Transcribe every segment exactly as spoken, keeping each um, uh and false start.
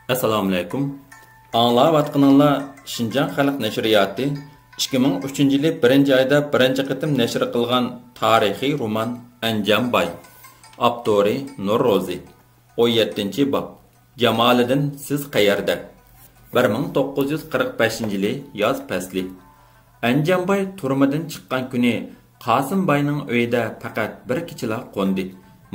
ئەسسالامۇئەلەيكۇم. ئاڭلاۋاتقىنىڭلار شىنجاڭ خەلق نەشرىياتى ئىككى مىڭ ئۈچىنچى يىلى بىرىنچى ئايدا بىرىنچى قېتىم نەشر قىلغان تارىخىي رومان ئەنجانباي. ئاپتورى نۇرروزى. ئون يەتتىنچى باب. جامالىدىن سىز قەيەردە؟ بىر مىڭ توققۇز يۈز قىرىق بەشىنچى يىلى ياز پەسلى. ئەنجانباي تۈرمىدىن چىققان كۈنى قاسىمباينىڭ ئۆيىدە پەقەت بىر كېچىلا قوندى،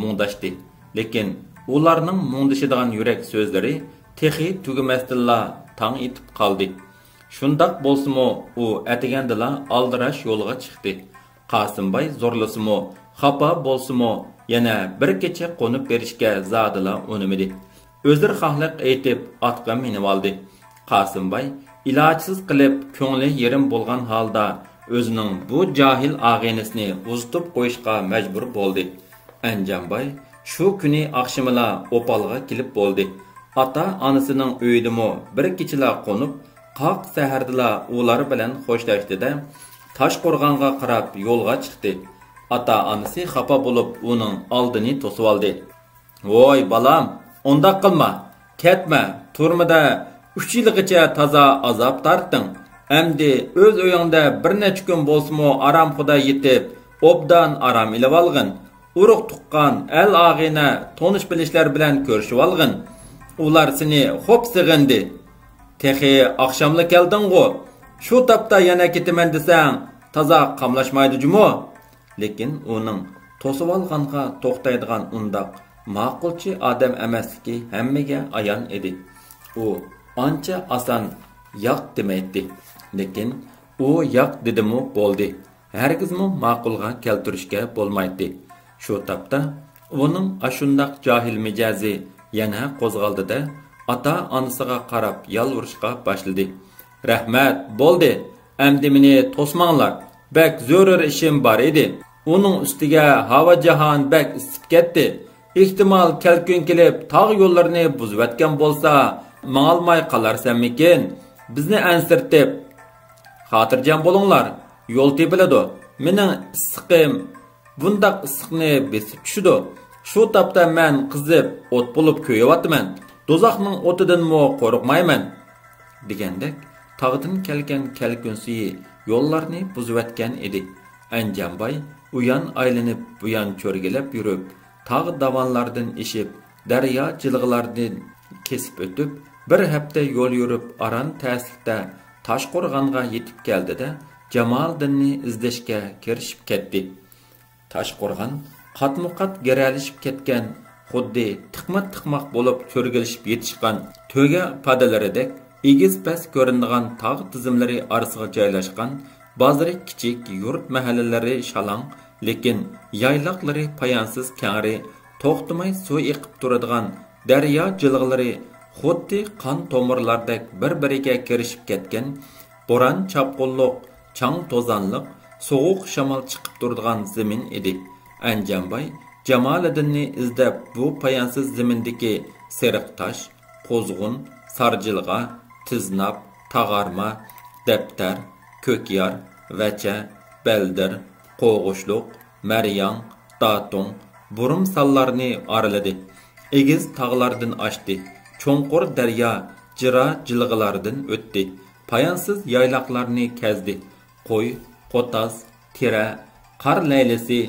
مۇڭداشتى. لېكىن ئۇلارنىڭ مۇڭدىشىدىغان يۈرەك سۆزلىرى تېخى تۈگىمەستىنلا تاڭ ئېتىپ قالدى. شۇنداق بولسىمۇ، ئۇ ئەتىگەندىلا ئالدىراش يولغا چىقتى. قاسىمباي زورلىسىمۇ، خاپا بولسىمۇ، يەنە بىر كېچە قونۇپ بېرىشكە زادىلا ئۇنىمىدى. ئۆزرىخاھلىق ئېيتىپ، ئاتقا مىنىۋالدى. قاسىمباي ئىلاجسىز قېلىپ، كۆڭلى يېرىم بولغان ھالدا ئۆزىنىڭ بۇ جاھىل ئاغىنىسىنى ئۇزىتىپ قويۇشقا مەجبۇر بولدى. ئەنجانباي شۇ كۈنى ئاخشىمىلا ئوپالغا كېلىپ بولدى. ئاتا-ئانىسىنىڭ ئۆيىدىمۇ بىر كېچىلا قونۇپ، قاق سەھەردىلا ئۇلار بىلەن خوشلاشتى-دە، تاشقورغانغا قاراپ يولغا چىقتى. ئاتا-ئانىسى خاپا بولۇپ، ئۇنىڭ ئالدىنى توسۇۋالدى. ۋوي بالام، ئۇنداق قىلما، كەتمە، تۈرمىدە ئۈچ يىلغىچە تازا ئازاب تارتتىڭ. ئەمدى ئۆز ئۆيۈڭدە بىر نەچچە كۈن بولسىمۇ ئارامخۇدا يېتىپ، ئوبدان ئارام ئېلىۋالغىن. ئۇرۇق-تۇغقان، ئەل-ئاغىنە، تونۇش-بىلىشلەر بىلەن كۆرۈشۈۋالغىن. ئۇلار سېنى خوپ سېغىندى. تېخى ئاخشاملا كەلدىڭغۇ؟ شۇ تاپتا يەنە كېتىمەن دېسەڭ، تازا قاملاشمايدۇ جۇمۇ. لېكىن ئۇنىڭ توسۇۋالغانغا توختايدىغان ئۇنداق ماقۇلچى ئادەم ئەمەسلىكى ھەممىگە ئايان ئىدى. ئۇ ئانچە ئاسان ياق دېمەيتتى. لېكىن ئۇ ياق دېدىمۇ بولدى. ھەرگىزمۇ ماقۇلغا كەلتۈرۈشكە بولمايتتى. شۇ تاپتا ئۇنىڭ ئاشۇنداق جاھىل مىجەزى يەنە قوزغالدى-دە، ئاتا-ئانىسىغا قاراپ يالۋۇرۇشقا باشلىدى. رەھمەت، بولدى. ئەمدى مېنى توسماڭلار. بەك زۆرۈر ئىشىم بار ئىدى. ئۇنىڭ ئۈستىگە ھاۋا-جاھان بەك ئىسسىپ كەتتى. ئېھتىمال، كەلكۈن كېلىپ، تاغ يوللىرىنى بۇزۇۋەتكەن بولسا، ماڭالماي قالارسەنمىكىن؟ بىزنى ئەنسىرىتىپ. خاتىرجەم بولۇڭلار، يول تېپىلىدۇ. مېنىڭ ئىسسىقىم بۇنداق ئىسسىقنى بېسىپ چۈشىدۇ. شۇ تاپتا مەن قىزىپ، ئوت بولۇپ كۆيۈۋاتىمەن. دوزاخنىڭ ئوتىدىنمۇ قورقمايمەن. دېگەندەك، تاغدىن كەلگەن كەلكۈن سۈيى يوللارنى بۇزۇۋەتكەن ئىدى. ئەنجانباي ئۇيان ئايلىنىپ، بۇيان چۆرگىلەپ يۈرۈپ، تاغ داۋانلاردىن ئېشىپ، دەريا جىلغىلاردىن كېسىپ ئۆتۈپ، بىر ھەپتە يول يۈرۈپ، ئاران تەسلىكتە تاشقورغانغا يېتىپ كەلدى-دە، جامالىدىننى ئىزدەشكە كىرىشىپ كەتتى. تاشقورغان قاتمۇقات گىرەلىشىپ كەتكەن، خۇددى تىقما تىقماق بولۇپ چۆرگىلىشىپ يېتىشقان تۆگە پادىلىرىدەك ئېگىز پەس كۆرۈنىدىغان تاغ تىزىملىرى ئارىسىغا جايلاشقان، بازىرى كىچىك، يۇرت مەھەللىلىرى شالاڭ، لېكىن يايلاقلىرى پايانسىز كەڭرى، توختىماي سۇ ئېقىپ تۇرىدىغان دەريا جىلغىلىرى خۇددى قان تومۇرلاردەك بىر-بىرىگە كىرىشىپ كەتكەن، بوران-چاپقۇنلۇق، چاڭ-توزانلىق، سوغۇق شامال چىقىپ تۇرىدىغان زېمىن ئىدى. ئەنجانباي جامالىدىننى ئىزدەپ بۇ پايانسىز زېمىندىكى سېرىق تاش، قۇزغۇن، سارجىلغا، تىزناپ، تاغارما، دەپتەر، كۆكيار، ۋەچە، بەلدىر، قوغۇشلۇق، مەرياڭ، داتۇڭ، بۇرۇم سانلارنى ئارىلىدى. ئېگىز تاغلاردىن ئاشتى. چوڭقۇر دەريا جىرا جىلغىلاردىن ئۆتتى. پايانسىز يايلاقلارنى كەزدى. قوي، قوتاز، تېرە، قار لەيلىسى،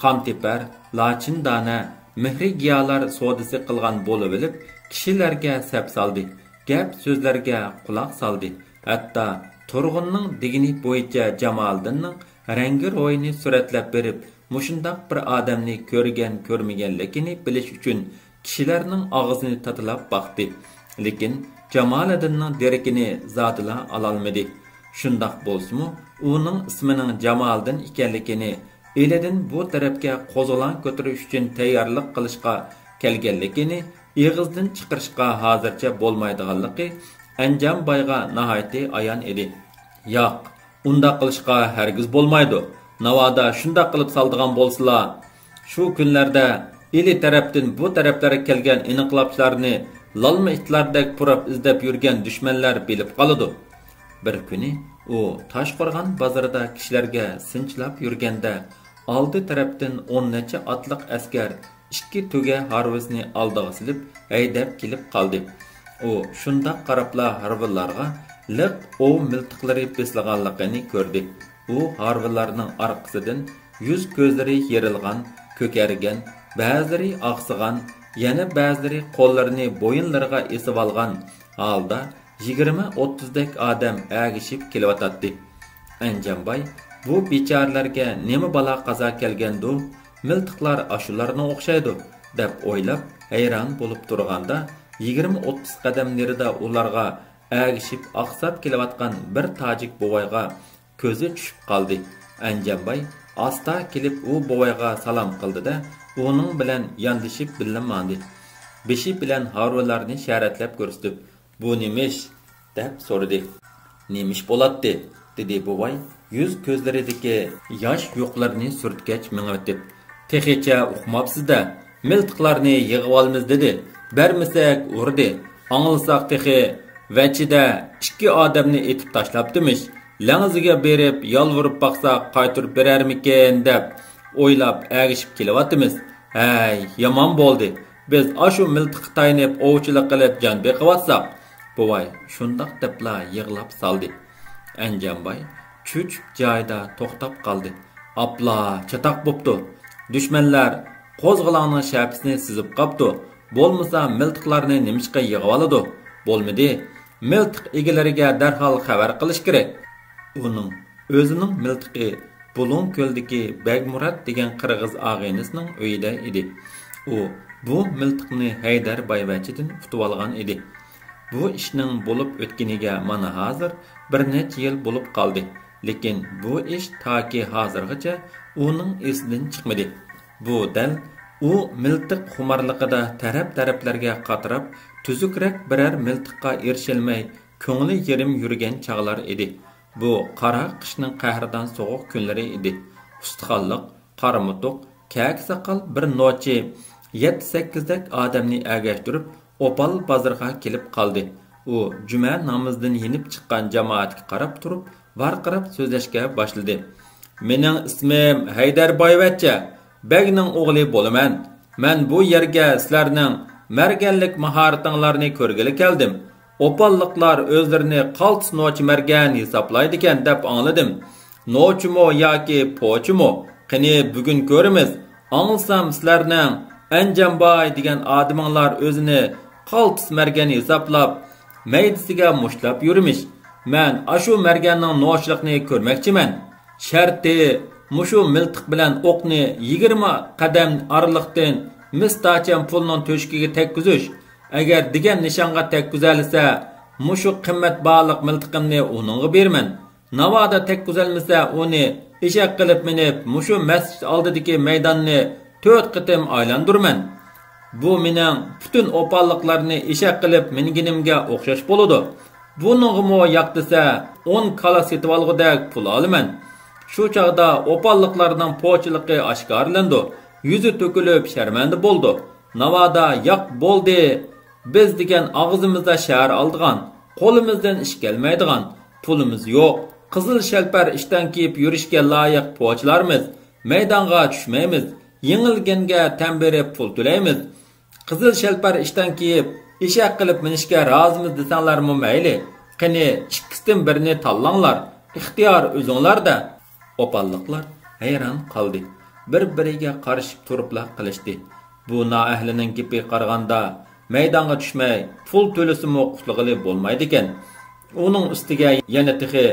قامتېپەر، لاچىندانە، مېھرىگىيالار سودىسى قىلغان بولۇۋېلىپ، كىشىلەرگە سەپ سالدى، گەپ سۆزلەرگە قۇلاق سالدى. ھەتتا تۇرغۇننىڭ دېگىنى بويىچە جامالىدىننىڭ رەڭگىرويىنى سۈرەتلەپ بېرىپ، مۇشۇنداق بىر ئادەمنى كۆرگەن-كۆرمىگەنلىكىنى بىلىش ئۈچۈن كىشىلەرنىڭ ئاغزىنى تاتىلاپ باقتى. لېكىن جامالىدىننىڭ دېرىكىنى زادىلا ئالالمىدى. شۇنداق بولسىمۇ، ئۇنىڭ ئىسمىنىڭ جامالىدىن ئىكەنلىكىنى، ئىلىدىن بۇ تەرەپكە قوزغىلاڭ كۆتۈرۈش ئۈچۈن تەييارلىق قىلىشقا كەلگەنلىكىنى ئېغىزدىن چىقىرىشقا ھازىرچە بولمايدىغانلىقى ئەنجانبايغا ناھايىتى ئايان ئىدى. ياق، ئۇنداق قىلىشقا ھەرگىز بولمايدۇ. ناۋادا شۇنداق قىلىپ سالىدىغان بولسىلا، شۇ كۈنلەردە ئىلى تەرەپتىن بۇ تەرەپلەرگە كەلگەن ئىنقىلابچىلاردىنى لالما ئىتلاردەك پۇراپ ئىزدەپ يۈرگەن دۈشمەنلەر بىلىپ قالىدۇ. بىر كۈنى ئۇ تاشقورغان بازىرىدا كىشىلەرگە سىنچىلاپ يۈرگەندە، ئالدى تەرەپتىن ئون نەچچە ئاتلىق ئەسكەر ئىككى تۆگە ھارۋىسىنى ئالدىغا سېلىپ ھەيدەپ كېلىپ قالدى. ئۇ شۇنداق قاراپلا ھارۋىلارغا لىق ئوۋ مىلتىقلىرى بېسىلغانلىقىنى كۆردى. ئۇ ھارۋىلارنىڭ ئارقىسىدىن يۈز-كۆزلىرى يېرىلغان، كۆكەرگەن، بەزىلىرى ئاقسىغان، يەنە بەزىلىرى قوللىرىنى بويۇنلىرىغا ئېسىۋالغان ھالدا يىگىرمە-ئوتتۇزدەك ئادەم ئەگىشىپ كېلىۋاتاتتى. ئەنجانباي بۇ بىچارىلەرگە نېمە بالا-قازا كەلگەندۇ؟ مىلتىقلار ئاشۇلارنىڭ ئوخشايدۇ، دەپ ئويلاپ ھەيران بولۇپ تۇرغاندا، يىگىرمە-ئوتتۇز قەدەم نېرىدا ئۇلارغا ئەگىشىپ ئاقساپ كېلىۋاتقان بىر تاجىك بوۋايغا كۆزى چۈشۈپ قالدى. ئەنجانباي ئاستا كېلىپ ئۇ بوۋايغا سالام قىلدى-دە، ئۇنىڭ بىلەن ياندىشىپ بىللە ماڭدى. بېشى بىلەن ھارۋىلارنى شەرەتلەپ كۆرسىتىپ، «بۇ نېمە ئىش؟» دەپ سورىدى. «نېمە ئىش بولاتتى؟» دېدى بوۋاي يۈز-كۆزلىرىدىكى ياش يۇقلىرىنى سۈرتكەچ مېڭىۋېتىپ. «تېخىچە ئۇقماپسىز-دە، مىلتىقلارنى يىغىۋالىمىز دېدى، بەرمىسەك ئۇردى، ئاڭلىساق تېخى ۋەچىدە ئىككى ئادەمنى ئېتىپ تاشلاپتىمىش، لەڭزىگە بېرىپ يالۋۇرۇپ باقساق قايتۇرۇپ بېرەرمىكىن دەپ ئويلاپ ئەگىشىپ كېلىۋاتىمىز. ھەي، يامان بولدى، بىز ئاشۇ مىلتىققا تايىنىپ ئوۋچىلىق قىلىپ جان بېقىۋاتساق.» بوۋاي شۇنداق دەپلا يىغلاپ سالدى. ئەنجانباي چۆچۈپ جايىدا توختاپ قالدى. «ئاپلا، چاتاق بوپتۇ. دۈشمەنلەر قوزغىلاڭنىڭ شەپىسىنى سىزىپ قاپتۇ. بولمىسا مىلتىقلارنى نېمىشقا يىغىۋالىدۇ؟ بولمىدى. مىلتىق ئىگىلىرىگە دەرھال خەۋەر قىلىش كېرەك.» ئۇنىڭ ئۆزىنىڭ مىلتىقى بۇلۇڭ كۆلدىكى بەگمۇرات دېگەن قىرغىز ئاغىنىسىنىڭ ئۆيىدە ئىدى. ئۇ بۇ مىلتىقنى ھەيدەر بايۋەچىدىن ئۇتۇۋالغان ئىدى. بۇ ئىشنىڭ بولۇپ ئۆتكىنىگە مانا ھازىر بىر نەچچە يىل بولۇپ قالدى، لېكىن بۇ ئىش تاكى ھازىرغىچە ئۇنىڭ ئېسىدىن چىقمىدى. بۇ دەل ئۇ مىلتىق خۇمارلىقىدا تەرەپ-تەرەپلەرگە قاتراپ، تۈزۈكرەك بىرەر مىلتىققا ئېرىشەلمەي، كۆڭلى يېرىم يۈرگەن چاغلار ئىدى. بۇ قارا قىشنىڭ قەھرىتان سوغۇق كۈنلىرى ئىدى. ئۇستىخانلىق، قارىمۇتۇق، كەكە ساقال بىر نوچى يەتتە-سەككىزدەك ئادەمنى ئەگەشتۈرۈپ، ئوپال بازىرىغا كېلىپ قالدى. ئۇ جۈمە نامىزىدىن يېنىپ چىققان جامائەتكە قاراپ تۇرۇپ، ۋارقىراپ سۆزلەشكە باشلىدى. «مېنىڭ ئىسمىم ھەيدەر بايۋەچچە، بەگنىڭ ئوغلى بولىمەن. مەن بۇ يەرگە سىلەرنىڭ مەرگەنلىك ماھارىتىڭلارنى كۆرگىلى كەلدىم. ئوپاللىقلار ئۆزلىرىنى قالتىس نوچى مەرگەن ھېسابلايدىكەن دەپ ئاڭلىدىم. نوچىمۇ ياكى پوچىمۇ؟ قېنى، بۈگۈن كۆرىمىز.» ئاڭلىسام، سىلەرنىڭ ئەنجانباي دېگەن ئادىمىڭلار ئۆزىنى قالتىس مەرگەن ھېسابلاپ، مەيدىسىگە مۇشتلاپ يۈرمىش. مەن ئاشۇ مەرگەننىڭ نوچىلىقىنى كۆرمەكچىمەن. شەرتى، مۇشۇ مىلتىق بىلەن ئوقنى يىگىرمە قەدەم ئارىلىقتىن مىس داچەن پۇلنىڭ تۆشۈكىگە تەگكۈزۈش. ئەگەر دېگەن نىشانغا تەگكۈزەلىسە، مۇشۇ قىممەت باھالىق مىلتىقىمنى ئۇنىڭغا بېرىمەن. ناۋادا تەگكۈزەلمىسە، ئۇنى ئېشەك قىلىپ مىنىپ، مۇشۇ مەسچىت ئالدىدىكى مەيداننى تۆت قېتىم ئايلاندۇرىمەن. بۇ مېنىڭ پۈتۈن ئوپاللىقلارنى ئېشەك قىلىپ مىنگىنىمگە ئوخشاش بولىدۇ. بۇنىڭغىمۇ ياق دېسە، ئون كالا سېتىۋالغۇدەك پۇل ئالىمەن. شۇ چاغدا ئوپاللىقلارنىڭ پوچىلىقى ئاشكارىلىنىدۇ، يۈزى تۆكۈلۈپ شەرمەندە بولىدۇ. ناۋادا ياق بولدى، بىز دېگەن ئاغزىمىزدا شەھەر ئالىدىغان، قولىمىزدىن ئىش كەلمەيدىغان، پۇلىمىز يوق، قىزىل شەلپەر ئىشتان كىيىپ يۈرۈشكە لايىق پوچىلارمىز، مەيدانغا چۈشمەيمىز، يېڭىلگەنگە تەن بېرىپ پۇل تۆلەيمىز. قىزىل شەلپەر ئىشتان كىيىپ، ئېشەك قىلىپ مىنىشكە رازىمىز دېسەڭلارمۇ مەيلى. قېنى، ئىككىسىدىن بىرىنى تاللاڭلار، ئىختىيار ئۆزۈڭلاردا. ئوپاللىقلار ھەيران قالدى. بىر-بىرىگە قارىشىپ تۇرۇپلا قېلىشتى. بۇ نائەھلىنىڭ گېپىگە قارىغاندا، مەيدانغا چۈشمەي، پۇل تۆلىسىمۇ قۇتۇلغىلى بولمايدىكەن. ئۇنىڭ ئۈستىگە يەنە تېخى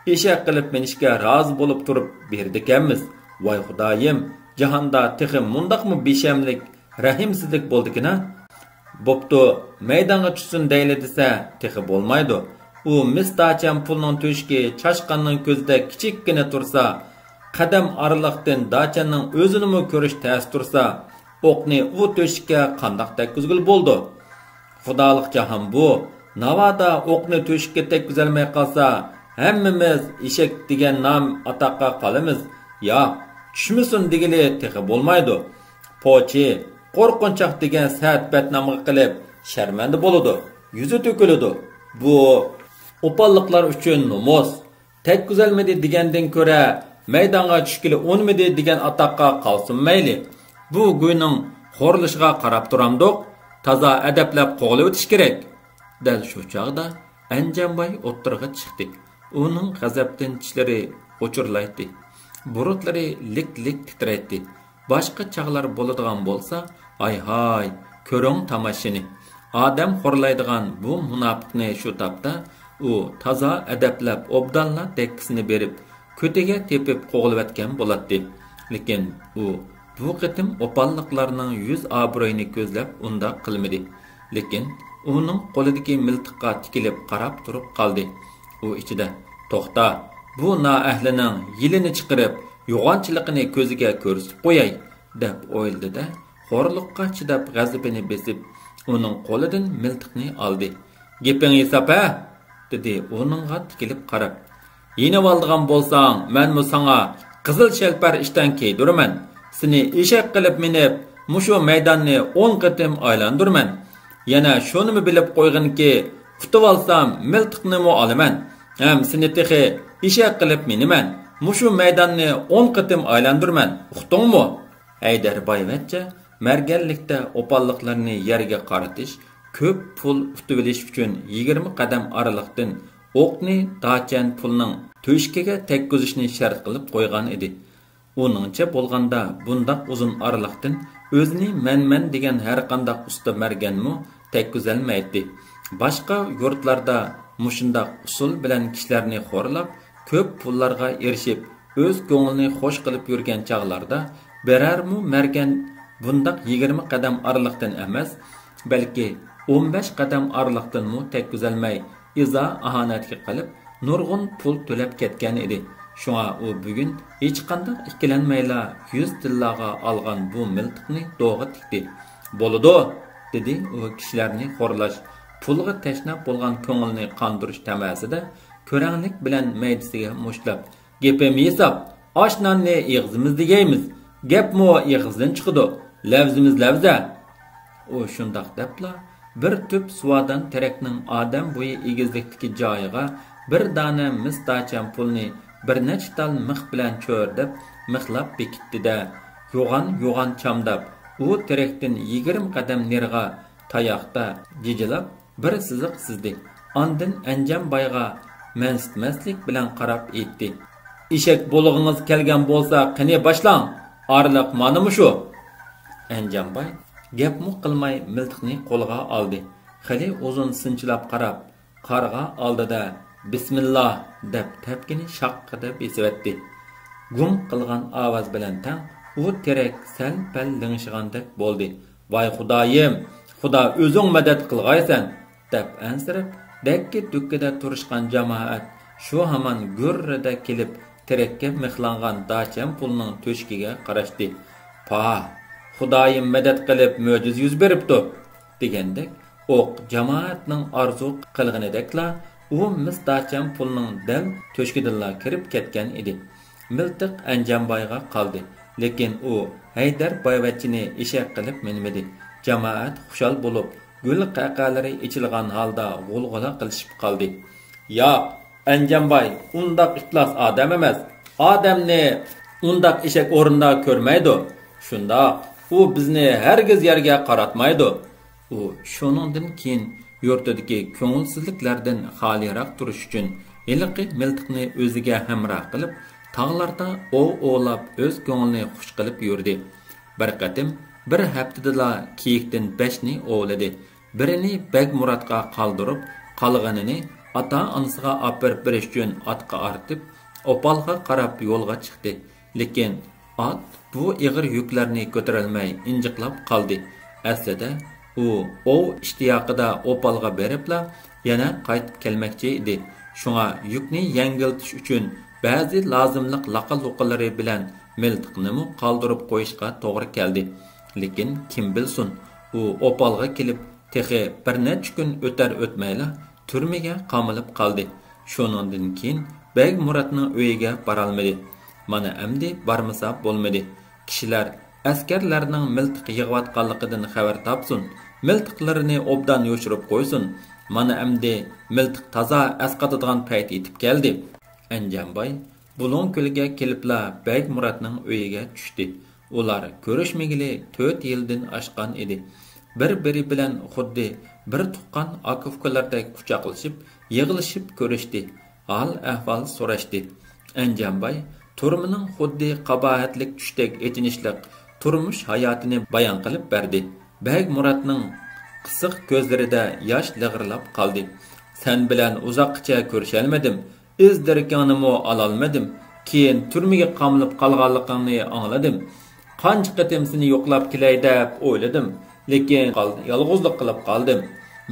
ئېشەك قىلىپ مىنىشكە رازى بولۇپ تۇرۇپ بېرىدىكەنمىز. ۋاي خۇدايىم، جاھاندا تېخى مۇنداقمۇ بىشەملىك، رەھىمسىزلىك بولدىكىنا؟ بوپتۇ، مەيدانغا چۈشسۇن دەيلى دېسە، تېخى بولمايدۇ. ئۇ مىس داچەن پۇلنىڭ تۆشۈكى چاشقاننىڭ كۆزىدەك كىچىككىنە تۇرسا، قەدەم ئارىلىقتىن داچەننىڭ ئۆزىنىمۇ كۆرۈش تەس تۇرسا، ئوقنى ئۇ تۆشۈككە قانداق تەگكۈزگىلى بولىدۇ؟ خۇدالىق جاھان بۇ. ناۋادا ئوقنى تۆشۈككە تەگكۈزەلمەي قالسا، ھەممىمىز ئېشەك دېگەن نام ئاتاققا قالىمىز. ياق، چۈشمىسۇن دېگىلى تېخى بولمايدۇ. پوچى، قورقۇنچاق دېگەن سەت بەتنامغا قېلىپ، شەرمەندە بولىدۇ، يۈزى تۆكۈلىدۇ. بۇ ئوپاللىقلار ئۈچۈن نومۇس. تەگكۈزەلمىدى دېگەندىن كۆرە، مەيدانغا چۈشكىلى ئۇنىمىدى دېگەن ئاتاققا قالسۇن مەيلى. بۇ گۇينىڭ خورلىشىغا قاراپ تۇرامدۇق؟ تازا ئەدەپلەپ قوغلىۋېتىش كېرەك. دەل شۇ چاغدا ئەنجانباي ئوتتۇرىغا چىقتى. ئۇنىڭ غەزەپتىن چىشلىرى غۇچۇرلايتتى، بۇرۇتلىرى لىك-لىك تىترەيتتى. باشقا چاغلار بولىدىغان بولسا، ھاي-ھاي، كۆرۈڭ تاماشىنى. ئادەم خورلايدىغان بۇ مۇناپىقنى شۇ تاپتا ئۇ تازا ئەدەپلەپ ئوبدانلا دەككىسىنى بېرىپ، كۆتىگە تېپىپ قوغلىۋەتكەن بولاتتى. لېكىن ئۇ بۇ قېتىم ئوپاللىقلارنىڭ يۈز ئابرۇيىنى كۆزلەپ ئۇنداق قىلمىدى. لېكىن ئۇنىڭ قولىدىكى مىلتىققا تىكىلىپ قاراپ تۇرۇپ قالدى. ئۇ ئىچىدە، توختا، بۇ نائەھلىنىڭ يىلىنى چىقىرىپ، يوغانچىلىقىنى كۆزىگە كۆرسىتىپ قوياي، دەپ ئويلىدى-دە، خورلۇققا چىداپ غەزىپىنى بېسىپ، ئۇنىڭ قولىدىن مىلتىقنى ئالدى. گېپىڭ ھېساب ھە؟ دېدى ئۇنىڭغا تىكىلىپ قاراپ. يېنىۋالىدىغان بولساڭ، مەنمۇ ساڭا قىزىل شەلپەر ئىشتان كىيدۈرىمەن. سېنى ئېشەك قىلىپ مىنىپ، مۇشۇ مەيداننى ئون قېتىم ئايلاندۇرىمەن. يەنە شۇنىمۇ بىلىپ قويغىنكى، ئۇتۇۋالسام، مىلتىقنىمۇ ئالىمەن. ھەم سېنى تېخى ئېشەك قىلىپ مىنىمەن. مۇشۇ مەيداننى ئون قېتىم ئايلاندۇرىمەن. ئۇقتۇڭمۇ؟ ھەيدەر بايۋەچچە مەرگەنلىكتە ئوپاللىقلارنى يەرگە قارىتىش، كۆپ پۇل ئۇتۇۋېلىش ئۈچۈن يىگىرمە قەدەم ئارىلىقتىن ئوقنى داچەن پۇلنىڭ تۆشۈكىگە تەگكۈزۈشنى شەرت قىلىپ قويغان ئىدى. ئۇنىڭچە بولغاندا، بۇنداق ئۇزۇن ئارىلىقتىن ئۆزىنى مەن-مەن دېگەن ھەرقانداق ئۇستا مەرگەنمۇ تەگكۈزەلمەيتتى. باشقا يۇرتلاردا مۇشۇنداق ئۇسۇل بىلەن كىشىلەرنى خورلاپ، كۆپ پۇللارغا ئېرىشىپ، ئۆز كۆڭلىنى خوش قىلىپ يۈرگەن چاغلاردا، بىرەرمۇ مەرگەن بۇنداق يىگىرمە قەدەم ئارىلىقتىن ئەمەس، بەلكى ئون بەش قەدەم ئارىلىقتىنمۇ تەگكۈزەلمەي، ئىزا-ئاھانەتكە قېلىپ، نۇرغۇن پۇل تۆلەپ كەتكەن ئىدى. شۇڭا ئۇ بۈگۈن ھېچقانداق ئىككىلەنمەيلا يۈز تىللاغا ئالغان بۇ مىلتىقنى دوغا تىكتى. بولىدۇ، دېدى ئۇ كىشىلەرنى خورلاش، پۇلغا تەشنا بولغان كۆڭلىنى قاندۇرۇش تەمەسىدە، كۆرەڭلىك بىلەن مەيدىسىگە مۇشتلاپ، گېپىم ھېساب، ئاش ناننى ئېغىزىمىزدا يەيمىز، گەپمۇ ئېغىزدىن چىقىدۇ، لەۋزىمىز لەۋزە. ئۇ شۇنداق دەپلا، بىر تۈپ سۇۋادان تېرەكنىڭ ئادەم بويى ئېگىزلىكتىكى جايىغا بىر دانە مىس داچەن پۇلنى بىر نەچچە تال مىخ بىلەن چۆرىدەپ، مىخلاپ بېكىتتى-دە، يوغان-يوغان چامداپ، ئۇ تېرەكتىن يىگىرمە قەدەم نېرىغا تاياقتا جىجىلاپ، بىر سىزىق سىزدى. ئاندىن ئەنجان بايغا مەنسىتمەسلىك بىلەن قاراپ ئېيتتى، ئېشەك بولغىڭىز كەلگەن بولسا، قېنى باشلاڭ، ئارىلىق مانا مۇشۇ. ئەنجان باي گەپمۇ قىلماي مىلتىقنى قولىغا ئالدى. خېلى ئۇزۇن سىنچىلاپ قاراپ، قارغا ئالدىدا، بىسمىللا، دەپ تەپكىنى شاققىدە بېسىۋەتتى. گۇڭ قىلغان ئاۋاز بىلەن تەڭ ئۇ تېرەك سەل-پەل لىڭشىغاندەك بولدى. ۋاي خۇدايىم، خۇدا ئۆزۈڭ مەدەت قىلغايسەن! دەپ ئەنسىرەپ، دەككە-دۈككىدە تۇرۇشقان جامائەت شۇ ھامان گۈررىدە كېلىپ، تېرەككە مىخلانغان داچەن پۇلنىڭ تۆشۈكىگە قاراشتى. پاھ، خۇدايىم مەدەت قىلىپ، مۆجىزە يۈز بېرىپتۇ! دېگەندەك، ئوق جامائەتنىڭ ئارزۇ قىلغىنىدەكلا، ئۇ مىس داچەن پۇلنىڭ دەل تۆشۈكىدىنلا كىرىپ كەتكەن ئىدى. مىلتىق ئەنجانبايغا قالدى، لېكىن ئۇ ھەيدەر بايۋەچچىنى ئېشەك قىلىپ مىنمىدى. جامائەت خۇشال بولۇپ، گۈل قەقەلىرى ئېچىلغان ھالدا غۇلغۇلا قىلىشىپ قالدى. ياق، ئەنجانباي ئۇنداق ئىپلاس ئادەم ئەمەس. ئادەمنى ئۇنداق ئېشەك ئورنىدا كۆرمەيدۇ. شۇنداق، ئۇ بىزنى ھەرگىز يەرگە قاراتمايدۇ. ئۇ شۇنىڭدىن كېيىن يۇرتىدىكى كۆڭۈلسىزلىكلەردىن خالىيراق تۇرۇش ئۈچۈن، ھېلىقى مىلتىقنى ئۆزىگە ھەمراھ قىلىپ، تاغلاردا ئوۋ ئوۋلاپ، ئۆز كۆڭلىنى خۇش قىلىپ يۈردى. بىر قېتىم بىر ھەپتىدىلا كېيىكتىن بەشنى ئوۋلىدى. بىرىنى بەگمۇراتقا قالدۇرۇپ، قالغىنىنى ئاتا-ئانىسىغا ئاپىرىپ بېرىش ئۈچۈن ئاتقا ئارتىپ، ئوپالغا قاراپ يولغا چىقتى. لېكىن ئات بۇ ئېغىر يۈكلەرنى كۆتۈرەلمەي ئىنجىقلاپ قالدى. ئەسلىدە ئۇ ئوۋ ئىشتىياقىدا ئوپالغا بېرىپلا يەنە قايتىپ كەلمەكچى ئىدى. شۇڭا يۈكنى يەڭگىلتىش ئۈچۈن بەزى لازىملىق لاقا-لۇقىلىرى بىلەن مىلتىقنىمۇ قالدۇرۇپ قويۇشقا توغرا كەلدى. لېكىن كىم بىلسۇن، ئۇ ئوپالغا كېلىپ تېخى بىر نەچچە كۈن ئۆتەر-ئۆتمەيلا تۈرمىگە قامىلىپ قالدى. شۇنىڭدىن كېيىن بەگمۇراتنىڭ ئۆيىگە بارالمىدى. مانا ئەمدى بارمىسا بولمىدى. كىشىلەر ئەسكەرلەرنىڭ مىلتىق يىغىۋاتقانلىقىدىن خەۋەر تاپسۇن، مىلتىقلىرىنى ئوبدان يوشۇرۇپ قويسۇن. مانا ئەمدى مىلتىق تازا ئەسقاتىدىغان پەيت يېتىپ كەلدى. ئەنجانباي بۇلۇڭ كۆلگە كېلىپلا بەگمۇراتنىڭ ئۆيىگە چۈشتى. ئۇلار كۆرۈشمىگىلى تۆت يىلدىن ئاشقان ئىدى. بىر-بىرى بىلەن خۇددى بىر تۇغقان ئاكا-ئۇكىلاردەك قۇچاقلىشىپ، يىغلىشىپ كۆرۈشتى. ھال-ئەھۋال سوراشتى. ئەنجانباي تۈرمىنىڭ خۇددى قاباھەتلىك چۈشتەك ئېچىنىشلىق تۇرمۇش ھاياتىنى بايان قىلىپ بەردى. بەگمۇراتنىڭ قىسىق كۆزلىرىدە ياش لىغىرلاپ قالدى. سەن بىلەن ئۇزاققىچە كۆرۈشەلمىدىم. ئىز دېرىكىڭنىمۇ ئالالمىدىم. كېيىن تۈرمىگە قامىلىپ قالغانلىقىڭنى ئاڭلىدىم. قانچە قېتىم سېنى يوقلاپ كېلەي دەپ ئويلىدىم. لېكىن قال-، يالغۇزلۇق قىلىپ قالدىم.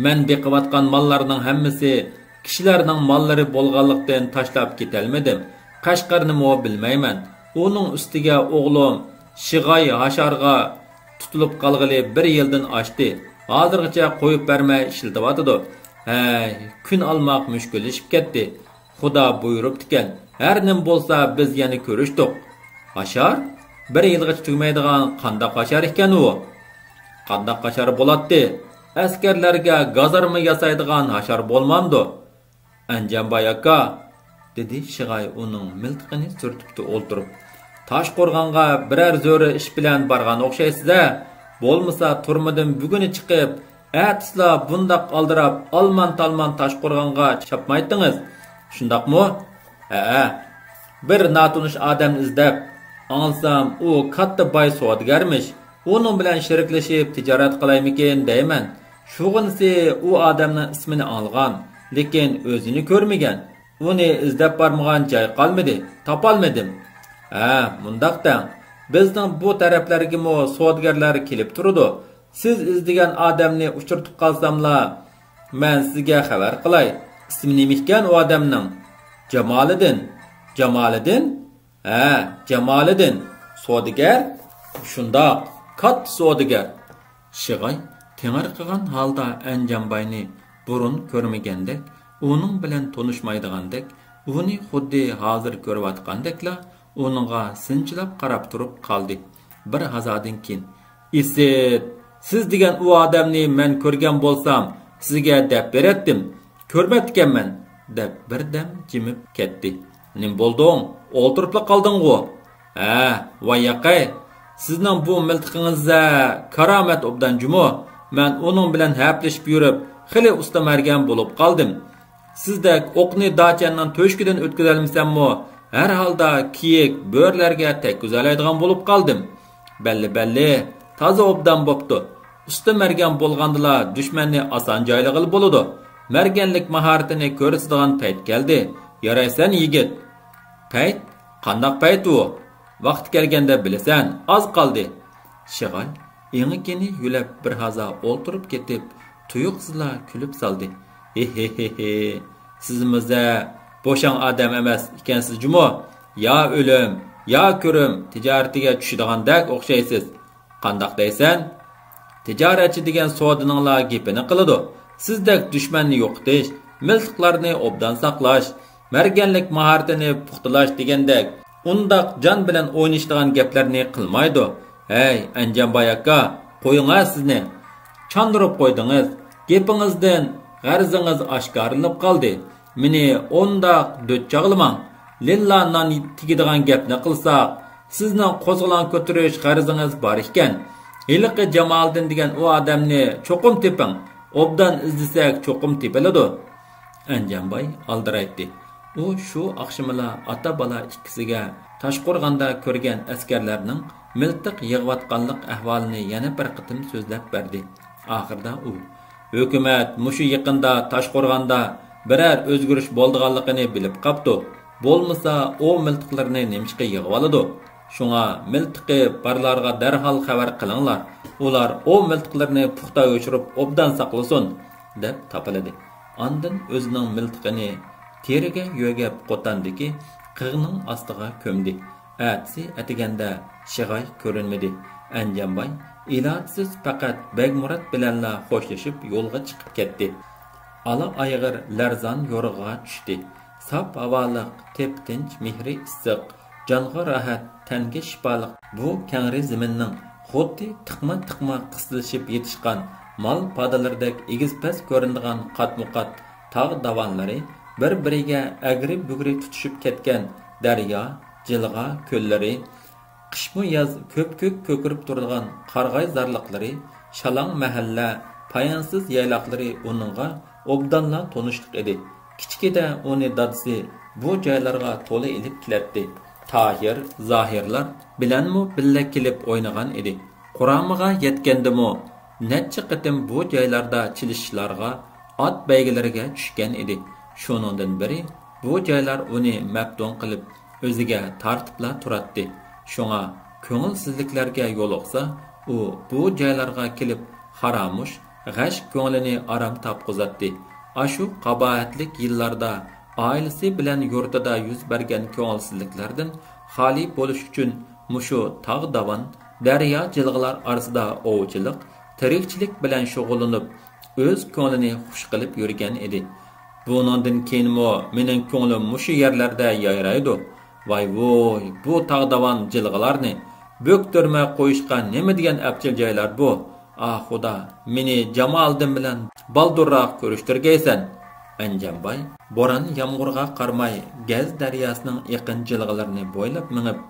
مەن بېقىۋاتقان ماللارنىڭ ھەممىسى كىشىلەرنىڭ ماللىرى بولغانلىقتىن تاشلاپ كېتەلمىدىم. قەشقەرنىمۇ بىلمەيمەن. ئۇنىڭ ئۈستىگە ئوغلۇم شىغاي ھاشارغا تۇتۇلۇپ قالغىلى بىر يىلدىن ئاشتى. ھازىرغىچە قويۇپ بەرمەي ئىشلىتىۋاتىدۇ. ھەي، كۈن ئالماق مۈشكۈللىشىپ كەتتى. خۇدا بۇيرۇپتىكەن، ھەر نېمە بولسا بىز يەنە كۆرۈشتۇق. ھاشار؟ بىر يىلغىچە تۈگىمەيدىغان قانداق ھاشار ئىكەن ئۇ؟ قانداق ھاشار بولاتتى؟ ئەسكەرلەرگە گازارما ياسايدىغان ھاشار بولمامدۇ؟ ئەنجانباي ئاكا، دېدى شىغاي ئۇنىڭ مىلتىقىنى سۈرتۈپتۇ ئولتۇرۇپ. تاشقورغانغا بىرەر زۆرۈر ئىش بىلەن بارغان ئوخشايسىز-ھە؟ بولمىسا تۈرمىدىن بۈگۈنى چىقىپ، ئەتىسىلا بۇنداق ئالدىراپ، ئالمان-تالمان تاشقورغانغا چاپمايتتىڭىز. شۇنداقمۇ؟ ھەئە. بىر ناتونۇش ئادەمنى ئىزدەپ، ئاڭلىسام، ئۇ كاتتا باي سودىگەرمىش. ئۇنىڭ بىلەن شېرىكلىشىپ تىجارەت قىلايمىكىن دەيمەن. شۇغىنىسى ئۇ ئادەمنىڭ ئىسمىنى ئاڭلىغان، لېكىن ئۆزىنى كۆرمىگەن. ئۇنى ئىزدەپ بارمىغان جاي قالمىدى، تاپالمىدىم. ھە، مۇنداق دەڭ، بىزنىڭ بۇ تەرەپلەرگىمۇ سودىگەرلەر كېلىپ تۇرىدۇ. سىز ئىزدىگەن ئادەمنى ئۇچرىتىپ قالساملا، مەن سىزگە خەۋەر قىلاي. ئىسمى نېمە ئىكەن ئۇ ئادەمنىڭ؟ جامالىدىن. جامالىدىن؟ ھە، جامالىدىن. سودىگەر؟ شۇنداق، كاتتا سودىگەر. شىغاي تېڭىرقىغان ھالدا ئەنجانباينى بۇرۇن كۆرمىگەندەك، ئۇنىڭ بىلەن تونۇشمايدىغاندەك، ئۇنى خۇددى ھازىر كۆرۈۋاتقاندەكلا ئۇنىڭغا سىنچىلاپ قاراپ تۇرۇپ قالدى. بىر ھازادىن كېيىن، ئىسىت، سىز دېگەن ئۇ ئادەمنى مەن كۆرگەن بولسام، سىزگە دەپ بېرەتتىم. كۆرمەپتىكەنمەن، دەپ بىردەم جىمىپ كەتتى. نېمە بولدۇڭ؟ ئولتۇرۇپلا قالدىڭغۇ؟ ھە، ۋاي ياقەي، سىزنىڭ بۇ مىلتىقىڭىز-ھە كارامەت ئوبدان جۇمۇ. مەن ئۇنىڭ بىلەن ھەپىلىشىپ يۈرۈپ، خېلى ئۇستا مەرگەن بولۇپ قالدىم. سىزدەك ئوقنى داچەننىڭ تۆشۈكىدىن ئۆتكۈزەلمىسەممۇ، ھەر ھالدا كىيىك بۆرىلەرگە تەگكۈزەلەيدىغان بولۇپ قالدىم. بەللى، بەللى، تازا ئوبدان بوپتۇ. ئۇستا مەرگەن بولغاندىلا دۈشمەننى ئاسان جايلىغىلى بولىدۇ. مەرگەنلىك ماھارىتىنى كۆرسىتىدىغان پەيت كەلدى. يارايسەن، يىگىت. پەيت؟ قانداق پەيت ئۇ؟ ۋاقتى كەلگەندە بىلىسەن، ئاز قالدى. شىغاي ئېڭىكىنى يۆلەپ بىر ھازا ئولتۇرۇپ كېتىپ، تۇيۇقسىزلا كۈلۈپ سالدى. ھېھېھېھې، سىزمۇ-زە بوشاڭ ئادەم ئەمەس ئىكەنسىز جۇمۇ. يا ئۆلۈم، يا كۆرۈم تىجارىتىگە چۈشىدىغاندەك ئوخشايسىز. قانداق دەيسەن؟ تىجارەتچى دېگەن سودىنىڭلا گېپىنى قىلىدۇ. سىزدەك دۈشمەننى يوقىتىش، مىلتىقلارنى ئوبدان ساقلاش، مەرگەنلىك ماھارىتىنى پۇختىلاش دېگەندەك ئۇنداق جان بىلەن ئوينىشىدىغان گەپلەرنى قىلمايدۇ. ھەي، ئەنجانباي ئاكا، قويۇڭ-ھە سىزنى. چاندۇرۇپ قويدىڭىز. گېپىڭىزدىن غەرىزىڭىز ئاشكارىلىنىپ قالدى. مېنى ئۇنداق دۆت چاغلىماڭ. لىللا نان تېگىدىغان گەپنى قىلساق، سىزنىڭ قوزغىلاڭ كۆتۈرۈش غەرىزىڭىز بار ئىكەن. ھېلىقى جامالىدىن دېگەن ئۇ ئادەمنى چوقۇم تېپىڭ. ئوبدان ئىزدىسەك چوقۇم تېپىلىدۇ. ئەنجانباي ئالدىرايتتى. ئۇ شۇ ئاخشىمىلا ئاتا-بالا ئىككىسىگە تاشقورغاندا كۆرگەن ئەسكەرلەرنىڭ مىلتىق يىغىۋاتقانلىق ئەھۋالىنى يەنە بىر قېتىم سۆزلەپ بەردى. ئاخىرىدا ئۇ، ھۆكۈمەت مۇشۇ يېقىندا تاشقورغاندا بىرەر ئۆزگىرىش بولىدىغانلىقىنى بىلىپ قاپتۇ. بولمىسا ئۇ مىلتىقلىرىنى نېمىشقا يىغىۋالىدۇ؟ شۇڭا مىلتىقى بارلارغا دەرھال خەۋەر قىلىڭلار. ئۇلار ئۇ مىلتىقلىرىنى پۇختا يوشۇرۇپ ئوبدان ساقلىسۇن، دەپ تاپىلىدى. ئاندىن ئۆزىنىڭ مىلتىقىنى تېرىگە يۆگەپ قوتاندىكى قىغنىڭ ئاستىغا كۆمدى. ئەتىسى ئەتىگەندە شىغاي كۆرۈنمىدى. ئەنجانباي ئىلاجسىز پەقەت بەگمۇرات بىلەنلا خوشلىشىپ يولغا چىقىپ كەتتى. ئالا ئايغىر لەرزان يورۇقىغا چۈشتى. ساپ ھاۋالىق، تېپتىنچ، مېھرى ئىسسىق، جانغا راھەت، تەنگە شىپالىق بۇ كەڭرى زېمىننىڭ خۇددى تىقما-تىقما قىستىلىشىپ يېتىشقان مال پادىلىرىدەك ئېگىز-پەس كۆرۈنىدىغان قاتمۇقات تاغ داۋانلىرى، بىر-بىرىگە ئەگرى-بۈگرى تۇتىشىپ كەتكەن دەريا، جىلغا كۆللىرى، قىشمۇ ياز كۆپكۆك كۆكىرىپ تۇرىدىغان قارىغاي زارلىقلىرى، شالاڭ مەھەللە، پايانسىز يايلاقلىرى ئۇنىڭغا ئوبدانلا تونۇشلۇق ئىدى. كىچىكىدە ئۇنى دادىسى بۇ جايلارغا تولا ئېلىپ كېلەتتى. تاھىر، زاھىرلار بىلەنمۇ بىللە كېلىپ ئوينىغان ئىدى. قۇرامىغا يەتكەندىمۇ نەچچە قېتىم بۇ جايلاردا چېلىشىشلارغا، ئات بەيگىلىرىگە چۈشكەن ئىدى. شۇنىڭدىن بېرى بۇ جايلار ئۇنى مەپتۇن قىلىپ، ئۆزىگە تارتىپلا تۇراتتى. شۇڭا كۆڭۈلسىزلىكلەرگە يولۇقسا، ئۇ بۇ جايلارغا كېلىپ خارامۇش، غەش كۆڭلىنى ئارام تاپقۇزاتتى. ئاشۇ قاباھەتلىك يىللاردا ئائىلىسى بىلەن يۇرتىدا يۈز بەرگەن كۆڭۈلسىزلىكلەردىن خالىي بولۇش ئۈچۈن مۇشۇ تاغ داۋان، دەريا جىلغىلار ئارىسىدا ئوۋچىلىق، تىرىكچىلىك بىلەن شۇغۇللىنىپ، ئۆز كۆڭلىنى خۇش قىلىپ يۈرگەن ئىدى. بۇنىڭدىن كېيىنمۇ مېنىڭ كۆڭلۈم مۇشۇ يەرلەردە يايرايدۇ. ۋاي ۋوي، بۇ تاغ داۋان جىلغىلارنى بۆكتۈرمەي قويۇشقا نېمە دېگەن ئەپچىل جايلار بۇ! ئاھ خۇدا، مېنى جامالىدىن بىلەن بالدۇرراق كۆرۈشتۈرگەيسەن! ئەنجانباي بوران-يامغۇرغا قارىماي گەز دەرياسىنىڭ ئېقىن جىلغىلىرىنى بويلاپ مېڭىپ،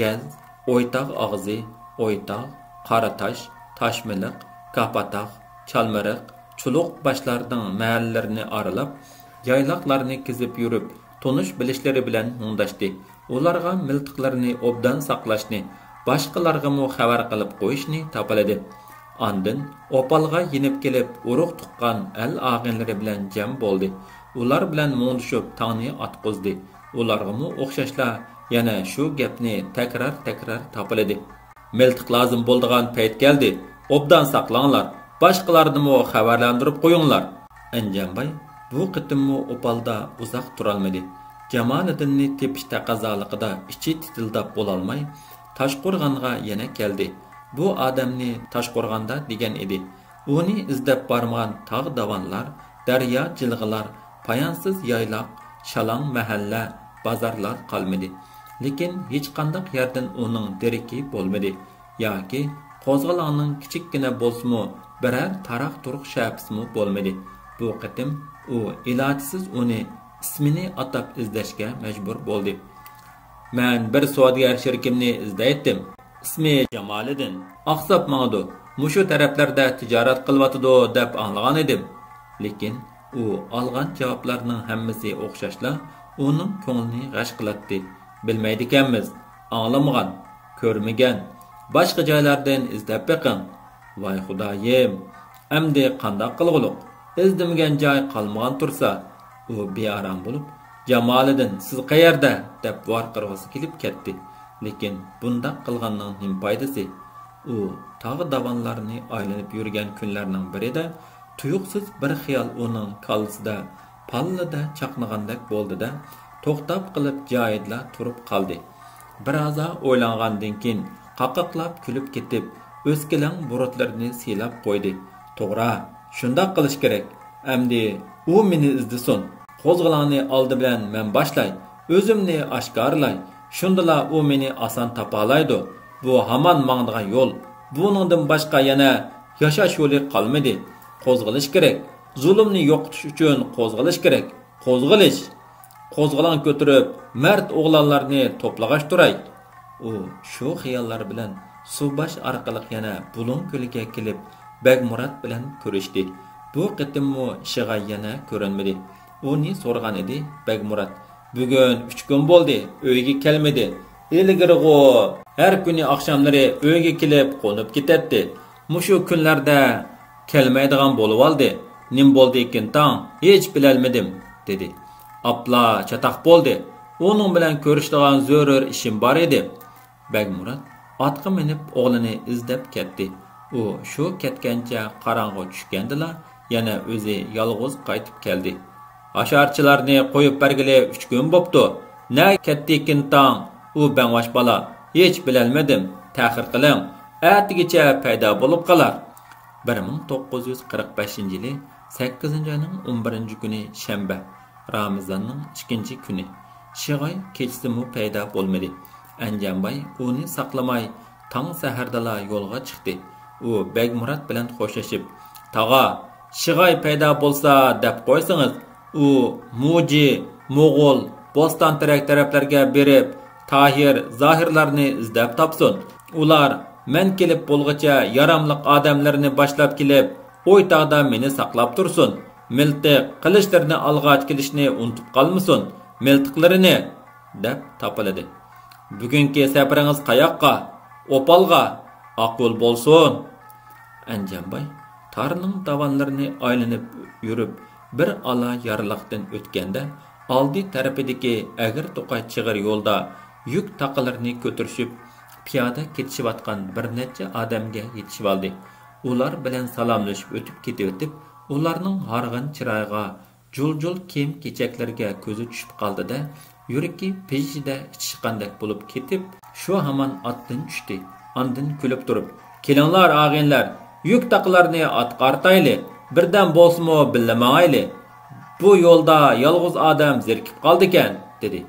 گەز، ئويتاغ ئاغزى، ئويتاغ، قاراتاش، تاشمىلىق، كاپاتاغ، چالمىرىق، چۇلۇق باشلارنىڭ مەھەللىلىرىنى ئارىلاپ، يايلاقلارنى كېزىپ يۈرۈپ، تونۇش-بىلىشلىرى بىلەن مۇڭداشتى. ئۇلارغا مىلتىقلىرىنى ئوبدان ساقلاشنى، باشقىلارغىمۇ خەۋەر قىلىپ قويۇشنى تاپىلىدى. ئاندىن ئوپالغا يېنىپ كېلىپ، ئۇرۇق-تۇغقان، ئەل-ئاغىنىلىرى بىلەن جەم بولدى. ئۇلار بىلەن مۇڭدىشىپ تاڭنى ئاتقۇزدى. ئۇلارغىمۇ ئوخشاشلا يەنە شۇ گەپنى تەكرار-تەكرار تاپىلىدى. مىلتىق لازىم بولىدىغان پەيت كەلدى. ئوبدان ساقلاڭلار، باشقىلاردىمۇ خەۋەرلەندۈرۈپ قويۇڭلار. ئەنجانباي بۇ قېتىممۇ ئوپالدا ئۇزاق تۇرالمىدى. جامالىدىننى تېپىش تەقەززالىقىدا ئىچى تىتىلداپ بولالماي، تاشقورغانغا يەنە كەلدى. بۇ ئادەمنى تاشقورغاندا دېگەن ئىدى. ئۇنى ئىزدەپ بارمىغان تاغ داۋانلار، دەريا جىلغىلار، پايانسىز يايلاق، شالاڭ مەھەللە، بازارلار قالمىدى. لېكىن ھېچقانداق يەردىن ئۇنىڭ دېرىكى بولمىدى. ياكى قوزغىلاڭنىڭ كىچىككىنە بولسىمۇ بىرەر تاراق-تۇرۇق شەپىسىمۇ بولمىدى. بۇ قېتىم ئۇ ئىلاجسىز ئۇنى، ئىسمىنى ئاتاپ ئىزدەشكە مەجبۇر بولدى. مەن بىر سودىگەر شېرىكىمنى ئىزدەيتتىم. ئىسمى جامالىدىن. ئاقساپ ماڭىدۇ. مۇشۇ تەرەپلەردە تىجارەت قىلىۋاتىدۇ دەپ ئاڭلىغان ئىدىم. لېكىن ئۇ ئالغان جاۋابلارنىڭ ھەممىسى ئوخشاشلا ئۇنىڭ كۆڭلىنى غەش قىلاتتى. بىلمەيدىكەنمىز. ئاڭلىمىغان، كۆرمىگەن. باشقا جايلاردىن ئىزدەپ بېقىڭ. ۋاي خۇدايىم، ئەمدى قانداق قىلغۇلۇق؟ ئىزدىمىگەن جاي قالمىغان تۇرسا. ئۇ بىئارام بولۇپ، جامالىدىن، سىز قەيەردە؟ دەپ ۋارقىرىغۇسى كېلىپ كەتتى. لېكىن بۇنداق قىلغاننىڭ نېمە پايدىسى؟ ئۇ تاغ داۋانلارنى ئايلىنىپ يۈرگەن كۈنلەرنىڭ بىرىدە تۇيۇقسىز بىر خىيال ئۇنىڭ كاللىسىدا پاللىدە چاقنىغاندەك بولدى-دە، توختاپ قېلىپ جايىدىلا تۇرۇپ قالدى. بىرازا ئويلانغاندىن كېيىن، قاقاقلاپ كۈلۈپ كېتىپ، ئۆسكىلەڭ بۇرۇتلىرىنى سىيلاپ قويدى. توغرا، شۇنداق قىلىش كېرەك. ئەمدى ئۇ مېنى ئىزدىسۇن. قوزغىلاڭنى ئالدى بىلەن مەن باشلاي، ئۆزۈمنى ئاشكارىلاي. شۇندىلا ئۇ مېنى ئاسان تاپالايدۇ. بۇ ھامان ماڭىدىغان يول. بۇنىڭدىن باشقا يەنە ياشاش يولى قالمىدى. قوزغىلىش كېرەك. زۇلۇمنى يوقىتىش ئۈچۈن قوزغىلىش كېرەك. قوزغىلىش! قوزغىلاڭ كۆتۈرۈپ، مەرد ئوغلانلارنى توپلىغاچ تۇراي. ئۇ شۇ خىياللار بىلەن سۇباش ئارقىلىق يەنە بۇلۇڭ كۆلىگە كېلىپ، بەگمۇرات بىلەن كۆرۈشتى. بۇ قېتىممۇ شىغاي يەنە كۆرۈنمىدى. ئۇنى سورىغان ئىدى بەگمۇرات. بۈگۈن ئۈچ كۈن بولدى، ئۆيگە كەلمىدى. ئىلگىرىغۇ ھەر كۈنى ئاخشاملىرى ئۆيگە كېلىپ قونۇپ كېتەتتى. مۇشۇ كۈنلەردە كەلمەيدىغان بولۇۋالدى. نېمە بولدىكىن تاڭ؟ ھېچ بىلەلمىدىم، دېدى. ئاپلا چاتاق بولدى. ئۇنىڭ بىلەن كۆرۈشىدىغان زۆرۈر ئىشىم بار ئىدى. بەگمۇرات ئاتقا مىنىپ ئوغلىنى ئىزدەپ كەتتى. ئۇ شۇ كەتكەنچە قاراڭغۇ چۈشكەندىلا يەنە ئۆزى يالغۇز قايتىپ كەلدى. ھاشارچىلارنى قويۇپ بەرگىلى ئۈچ كۈن بوپتۇ. نەگە كەتتىكىن تاڭ؟ ئۇ بەڭۋاش بالا. ھېچ بىلەلمىدىم. تەخىر قىلىڭ. ئەتىگىچە پەيدا بولۇپ قالار. بىر مىڭ توققۇز يۈز قىرىق بەشىنچى يىلى سەككىزىنچى ئاينىڭ ئون بىرىنچى كۈنى شەنبە، رامىزاننىڭ ئىككىنچى كۈنى. شىغاي كېچىسىمۇ پەيدا بولمىدى. ئەنجانباي ئۇنى ساقلىماي، تاڭ سەھەردىلا يولغا چىقتى. ئۇ بەگمۇرات بىلەن خوشلىشىپ، تاغا، شىغاي پەيدا بولسا دەپ قويسىڭىز، ئۇ موجى، موغۇل، بوستان تېرەك تەرەپلەرگە بېرىپ، تاھىر، زاھىرلارنى ئىزدەپ تاپسۇن. ئۇلار مەن كېلىپ بولغۇچە ياراملىق ئادەملىرىنى باشلاپ كېلىپ، ئويتاغدا مېنى ساقلاپ تۇرسۇن. مىلتىق، قىلىچلىرىنى ئالغاچ كېلىشنى ئۇنتۇپ قالمىسۇن. مىلتىقلىرىنى!» دەپ تاپىلىدى. «بۈگۈنكى سەپىرىڭىز قاياققا؟ ئوپالغا! ئاقۇل بولسۇن!» ئەنجانباي تارنىڭ داۋانلىرىنى ئايلىنىپ يۈرۈپ، بىر ئالا يارلىقتىن ئۆتكەندە، ئالدى تەرىپىدىكى ئەگرى توقاي چىغىر يولدا يۈك تاقىلىرىنى كۆتۈرۈشۈپ، پىيادە كېتىشىۋاتقان بىر نەچچە ئادەمگە يېتىشىۋالدى. ئۇلار بىلەن سالاملىشىپ ئۆتۈپ كېتىۋېتىپ، ئۇلارنىڭ ھارغىن چىرايىغا، جۇل-جۇل كىيىم-كېچەكلىرىگە كۆزى چۈشۈپ قالدى-دە، يۈرىكى پىژژىدە ئىچىشقاندەك بولۇپ كېتىپ، شۇ ھامان ئاتتىن چۈشتى. ئاندىن كۈلۈپ تۇرۇپ، «كېلىڭلار، ئاغىنىلەر، يۈك تاقىلارنى ئاتقا ئارتايلى، بىردەم بولسىمۇ بىللە ماڭايلى. بۇ يولدا يالغۇز ئادەم زېرىكىپ قالىدىكەن» دېدى.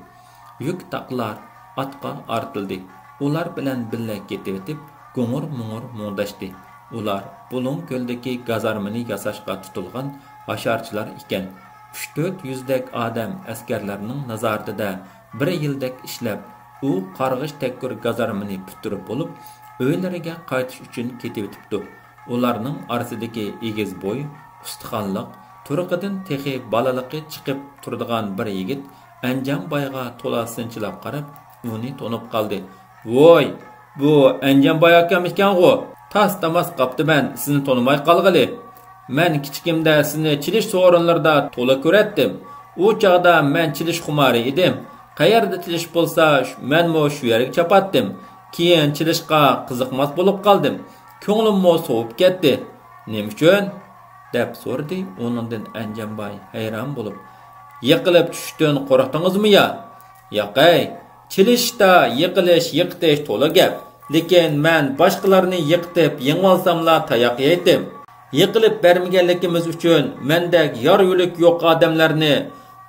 يۈك تاقىلار ئاتقا ئارتىلدى. ئۇلار بىلەن بىللە كېتىۋېتىپ، گۇڭۇر-مۇڭۇر مۇڭداشتى. ئۇلار بۇلۇڭ كۆلدىكى گازارمىنى ياساشقا تۇتۇلغان ھاشارچىلار ئىكەن. ئۈچ-تۆت يۈزدەك ئادەم ئەسكەرلەرنىڭ نازارىتىدە بىر يىلدەك ئىشلەپ، ئۇ قارغىش تەككۈر گازارمىنى پۈتتۈرۈپ بولۇپ، ئۆيلىرىگە قايتىش ئۈچۈن كېتىۋېتىپتۇ. ئۇلارنىڭ ئارىسىدىكى ئېگىز بوي، ئۇستىخانلىق، تۇرقىدىن تېخى بالىلىقى چىقىپ تۇرىدىغان بىر يىگىت ئەنجانبايغا تولا سىنچىلاپ قاراپ، ئۇنى تونۇپ قالدى. «ۋوي، بۇ ئەنجانباي ئاكام ئىكەنغۇ! تاس-تاماس قاپتىمەن سىزنى تونۇماي قالغىلى. مەن كىچىكىمدە سىزنى چېلىش سورۇنلىرىدا تولا كۆرەتتىم. ئۇ چاغدا مەن چېلىش خۇمارى ئىدىم. قەيەردە چېلىش بولسا، مەنمۇ شۇ يەرگە چاپاتتىم. كېيىن چېلىشقا قىزىقماس بولۇپ قالدىم. كۆڭلۈممۇ سوۋۇپ كەتتى.» «نېمە ئۈچۈن؟» دەپ سورىدى ئۇنىڭدىن ئەنجانباي ھەيران بولۇپ. «يىقىلىپ چۈشۈشتىن قورقتىڭىزمۇ يا؟» «ياقەي، چېلىشىشتا يىقىلىش، يىقىتىش تولا گەپ. لېكىن مەن باشقىلارنى يىقىتىپ يېڭىۋالساملا تاياق يەيتتىم. يىقىلىپ بەرمىگەنلىكىمىز ئۈچۈن مەندەك يار يۆلىكى يوق ئادەملەرنى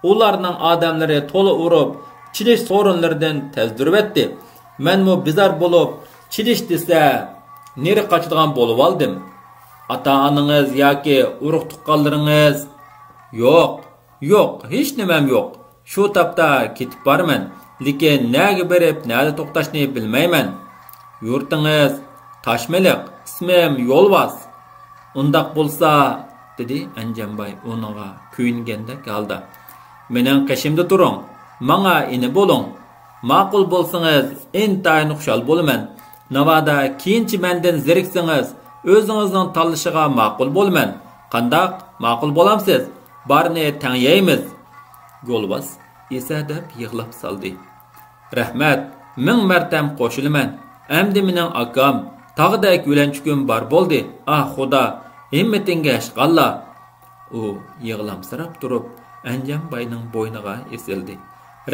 ئۇلارنىڭ ئادەملىرى تولا ئۇرۇپ، چېلىش سورۇنلىرىدىن تەزدۈرۈۋەتتى. مەنمۇ بىزار بولۇپ، چېلىش دېسە، نېرى قاچىدىغان بولۇۋالدىم.» «ئاتا-ئانىڭىز ياكى ئۇرۇق-تۇغقانلىرىڭىز؟» «يوق، يوق، ھېچنېمەم يوق. شۇ تاپتا كېتىپ بارىمەن. لېكىن نەگە بېرىپ، نەدە توختاشنى بىلمەيمەن.» «يۇرتىڭىز تاشمېلىق، ئىسمىم يولۋاس.» «ئۇنداق بولسا،» دېدى ئەنجانباي ئۇنىڭغا كۆيۈنگەندەك ھالدا، «مېنىڭ قېشىمدا تۇرۇڭ، ماڭا ئىنى بولۇڭ. ماقۇل بولسىڭىز، ئىنتايىن خۇشال بولىمەن. ناۋادا كېيىنچە مەندىن زېرىكسىڭىز، ئۆزىڭىزنىڭ تاللىشىغا ماقۇل بولىمەن. قانداق، ماقۇل بولامسىز؟ بارنى تەڭ يەيمىز.» يولۋاس ئېسەدەپ يىغلاپ سالدى. «رەھمەت، مىڭ مەرتەم قوشۇلىمەن. ئەمدى مېنىڭ ئاكام، تاغدەك يۆلەنچۈكۈم بار بولدى. ئاھ، خۇدا، ھىممىتىڭگە ئىشقاللا.» ئۇ يىغلامسىراپ تۇرۇپ، ئەنجانباينىڭ بوينىغا ئېسىلدى.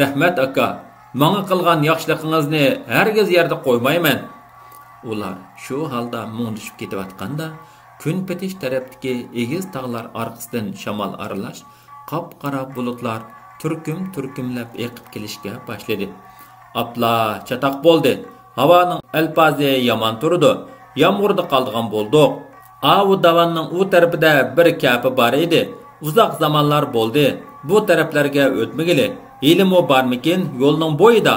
«رەھمەت، ئاكا. ماڭا قىلغان ياخشىلىقىڭىزنى ھەرگىز يەردە قويمايمەن.» ئۇلار شۇ ھالدا مۇڭدىشىپ كېتىۋاتقاندا، كۈنپېتىش تەرەپتىكى ئېگىز تاغلار ئارقىسىدىن شامال ئارىلاش، قاپقارا بۇلۇتلار تۈركۈم-تۈركۈملەپ ئېقىپ كېلىشكە باشلىدى. «ئاپلا، چاتاق بولدى. ھاۋانىڭ ئەلپازى يامان تۇرىدۇ. يامغۇردا قالىدىغان بولدۇق. ئاۋۇ داۋاننىڭ ئۇ تەرىپىدە بىر كەپە بار ئىدى. ئۇزاق زامانلار بولدى، بۇ تەرەپلەرگە ئۆتمىگىلى. ھېلىمۇ بارمىكىن يولنىڭ بويىدا؟»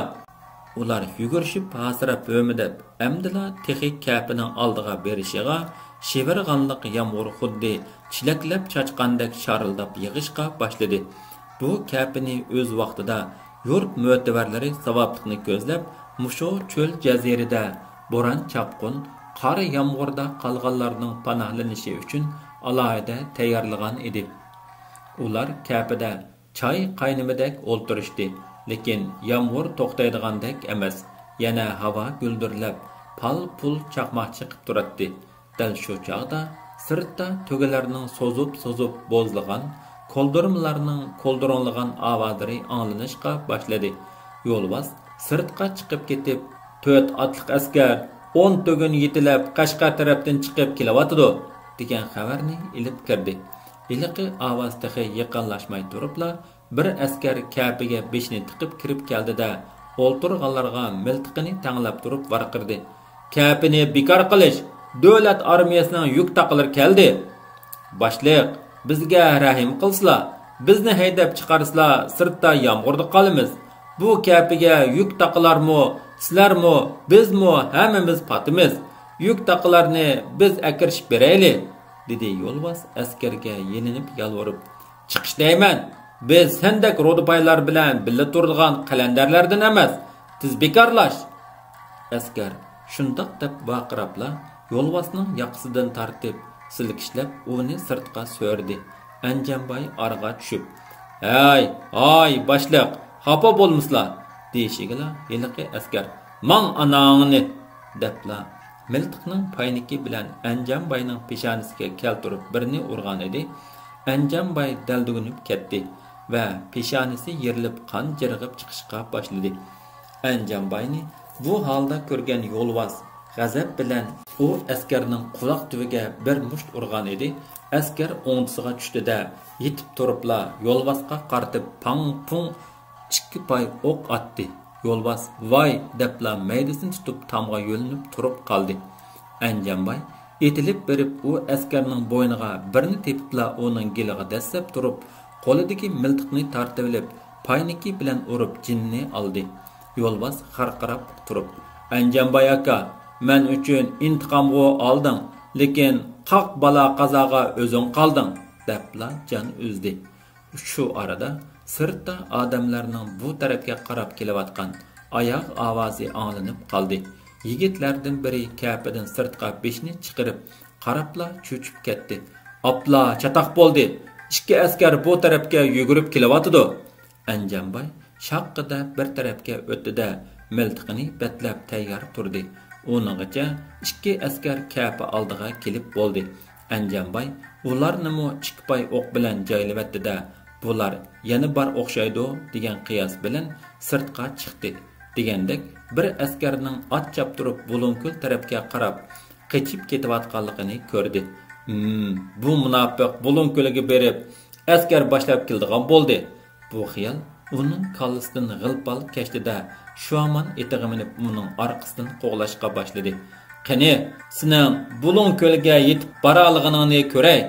ئۇلار يۈگۈرۈشۈپ، ھاسىراپ، ھۆمۈدەپ، ئەمدىلا تېخى كەپىنىڭ ئالدىغا بېرىشىغا، شىۋىرغانلىق يامغۇر خۇددى چېلەكلەپ چاچقاندەك شارىلداپ يېغىشقا باشلىدى. بۇ كەپىنى ئۆز ۋاقتىدا يۇرت مۆتىۋەرلىرى ساۋابلىقنى كۆزلەپ، مۇشۇ چۆل جەزىرىدە بوران-چاپقۇن، قار-يامغۇردا قالغانلارنىڭ پاناھلىنىشى ئۈچۈن ئالاھىدە تەييارلىغان ئىدى. ئۇلار كەپىدە چاي قاينىمىدەك ئولتۇرۇشتى، لېكىن يامغۇر توختايدىغاندەك ئەمەس، يەنە ھاۋا گۈلدۈرلەپ، پال-پۇل چاقماق چېقىپ تۇراتتى. دەل شۇ چاغدا سىرتتا تۆگىلەرنىڭ سوزۇپ-سوزۇپ بوزلىغان، كولدۇرمىلارنىڭ كولدۇرۇڭلىغان ئاۋازلىرى ئاڭلىنىشقا باشلىدى. يولۋاس سىرتقا چىقىپ كېتىپ، «تۆت ئاتلىق ئەسكەر ئون تۆگىنى يېتىلەپ، قەشقەر تەرەپتىن چىقىپ كېلىۋاتىدۇ» دېگەن خەۋەرنى ئېلىپ كىردى. ھېلىقى ئاۋاز تېخى يېقىنلاشماي تۇرۇپلا، بىر ئەسكەر كەپىگە بېشىنى تىقىپ كىرىپ كەلدى-دە، ئولتۇرغانلارغا مىلتىقىنى تەڭلەپ تۇرۇپ ۋارقىرىدى: «كەپىنى بىكار قىلىش! دۆلەت ئارمىيەسىنىڭ يۈك تاقىلىرى كەلدى!» «باشلىق، بىزگە رەھىم قىلسىلا، بىزنى ھەيدەپ چىقارسىلا، سىرتتا يامغۇردا قالىمىز. بۇ كەپىگە يۈك تاقىلارمۇ، سىلەرمۇ، بىزمۇ ھەممىمىز پاتىمىز. يۈك تاقىلارنى بىز ئەكىرىشىپ بېرەيلى.» دېدى يولۋاس ئەسكەرگە يېلىنىپ يالۋۇرۇپ. چىقىش دەيمەن! بىز سەندەك رۇدىپايلار بىلەن بىللە تۇرىدىغان قەلەندەرلەردىن ئەمەس! تېز بىكارلاش! ئەسكەر شۇنداق دەپ ۋارقىراپلا يولۋاسنىڭ ياقىسىدىن تارتىپ سىلكىشلەپ ئۇنى سىرتقا سۆرىدى. ئەنجەمباي ئارىغا چۈشۈپ، ھەي، ھاي، باشلىق، خاپا بولمىسىلا! دېيىشىگىلا ھېلىقى ئەسكەر، ماڭ ئاناڭنى! دەپلا مىلتىقنىڭ پاينىكى بىلەن ئەنجەمباينىڭ پېشانىسىگە كەلتۈرۈپ بىرنى ئۇرغان ئىدى. ئەنجەمباي دەلدۈگۈنۈپ كەتتى ۋە پېشانىسى يېرىلىپ قان جىرغىپ چىقىشقا باشلىدى. ئەنجەمباينى بۇ ھالدا كۆرگەن يولۋاس غەزەپ بىلەن ئۇ ئەسكەرنىڭ قۇلاق تۈۋىگە بىر مۇشت ئۇرغان ئىدى. ئەسكەر ئوڭدىسىغا چۈشتى-دە، يېتىپ تۇرۇپلا يولۋاسقا قارىتىپ پاڭ-پۇڭ ئىككى پاي ئوق ئاتتى. يولۋاس ۋاي دەپلا مەيدىسىنى تۇتۇپ تامغا يۆلىنىپ تۇرۇپ قالدى. ئەنجەمباي ئېتىلىپ بېرىپ ئۇ ئەسكەرنىڭ بوينىغا بىرنى تېپىپلا ئۇنىڭ گېلىغا دەسسەپ تۇرۇپ، قولىدىكى مىلتىقنى تارتىۋېلىپ، پاينىكى بىلەن ئۇرۇپ جېنىنى ئالدى. يولۋاس خارقىراپ تۇرۇپ، ئەنجەمباي ئاكا، مەن ئۈچۈن ئىنتىقامغۇ ئالدىڭ، لېكىن قاق بالا-قازاغا ئۆزۈڭ قالدىڭ، دەپلا جان ئۈزدى. شۇ ئارىدا سىرتتا ئادەملەرنىڭ بۇ تەرەپكە قاراپ كېلىۋاتقان ئاياغ ئاۋازى ئاڭلىنىپ قالدى. يىگىتلەردىن بىرى كەپىدىن سىرتقا بېشىنى چىقىرىپ، قاراپلا چۆچۈپ كەتتى. ئاپلا، چاتاق بولدى! ئىككى ئەسكەر بۇ تەرەپكە يۈگۈرۈپ كېلىۋاتىدۇ! ئەنجەمباي شاققىدە بىر تەرەپكە ئۆتتى-دە، مىلتىقىنى بەتلەپ تەييار تۇردى. ئۇنىڭغىچە ئىككى ئەسكەر كەپە ئالدىغا كېلىپ بولدى. ئەنجەمباي ئۇلارنىمۇ ئىككى پاي ئوق بىلەن جايلىۋەتتى-دە، بۇلار يەنە بار ئوخشايدۇ، دېگەن قىياس بىلەن سىرتقا چىقتى. دېگەندەك بىر ئەسكەرنىڭ ئات چاپتۇرۇپ بۇلۇڭكۆل تەرەپكە قاراپ قېچىپ كېتىۋاتقانلىقىنى كۆردى. ھىم، بۇ مۇناپىق بۇلۇڭكۆلگە بېرىپ ئەسكەر باشلاپ كېلىدىغان بولدى. بۇ خىيال ئۇنىڭ كاللىسىدىن غىل-پال كەچتى-دە، شۇ ھامان ئېتىغا مىنىپ ئۇنىڭ ئارقىسىدىن قوغلاشقا باشلىدى. قېنى، سېنىڭ بۇلۇڭكۆلگە يېتىپ بارالىغىنىڭنى كۆرەي!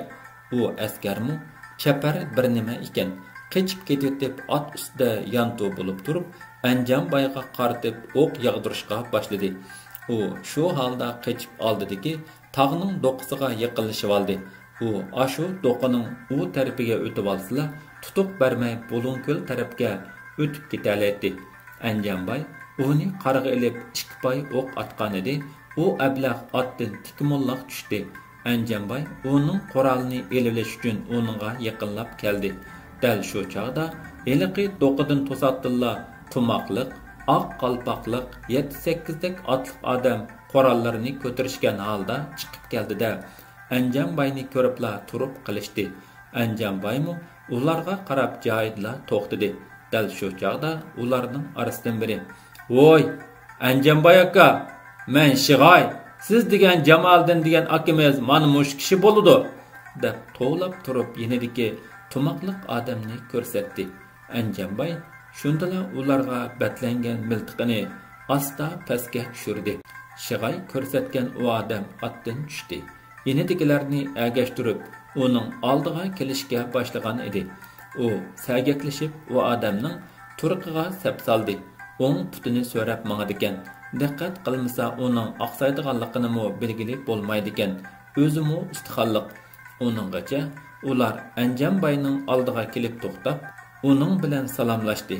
ئۇ ئەسكەرمۇ چەپەر بىر نېمە ئىكەن، قېچىپ كېتىۋېتىپ ئات ئۈستىدە يانتۇ بولۇپ تۇرۇپ، ئەنجەمبايغا قارىتىپ ئوق ياغدۇرۇشقا باشلىدى. ئۇ شۇ ھالدا قېچىپ ئالدىدىكى تاغنىڭ دوقىسىغا يېقىنلىشىۋالدى. ئۇ ئاشۇ دوقىنىڭ ئۇ تەرىپىگە ئۆتۈۋالسىلا، تۇتۇق بەرمەي بۇلۇڭكۆل تەرەپكە ئۆتۈپ كېتەلەيتتى. ئەنجەمباي ئۇنى قارىغا ئېلىپ ئىككى پاي ئوق ئاتقانىدى، ئۇ ئەبلەخ ئاتتىن تىكىموللاق چۈشتى. ئەنجەمباي ئۇنىڭ قورالىنى ئېلىۋېلىش ئۈچۈن ئۇنىڭغا يېقىنلاپ كەلدى. دەل شۇ چاغدا ھېلىقى دوقىدىن توساتتىنلا تۇماقلىق، ئاق قالپاقلىق، يەتتە-سەككىزدەك ئاتلىق ئادەم قوراللىرىنى كۆتۈرۈشكەن ھالدا چىقىپ كەلدى-دە، ئەنجەمباينى كۆرۈپلا تۇرۇپ قېلىشتى. ئەنجەمبايمۇ ئۇلارغا قاراپ جايىدىلا توختىدى. دەل شۇ چاغدا ئۇلارنىڭ ئارىسىدىن بىرى، ۋوي، ئەنجەمباي ئاكا، مەن شىغاي، سىز دېگەن جامالىدىن دېگەن ئاكىمىز مانا مۇشۇ كىشى بولىدۇ، دەپ توۋلاپ تۇرۇپ يېنىدىكى تۇماقلىق ئادەمنى كۆرسەتتى. ئەنجەمباي شۇندىلا ئۇلارغا بەتلەنگەن مىلتىقىنى ئاستا پەسكە چۈشۈردى. شىغاي كۆرسەتكەن ئۇ ئادەم ئاتتىن چۈشتى. يېنىدىكىلەرنى ئەگەشتۈرۈپ، ئۇنىڭ ئالدىغا كېلىشكە باشلىغان ئىدى. ئۇ سەگەكلىشىپ ئۇ ئادەمنىڭ تۇرقىغا سەپسالدى. ئوڭ پۇتىنى سۆرەپ ماڭىدىكەن. دىققەت قىلمىسا ئۇنىڭ ئاقسايدىغانلىقىنىمۇ بىلگىلى بولمايدىكەن. ئۆزىمۇ ئۇستىخانلىق. ئۇنىڭغىچە ئۇلار ئەنجەمباينىڭ ئالدىغا كېلىپ توختاپ، ئۇنىڭ بىلەن سالاملاشتى.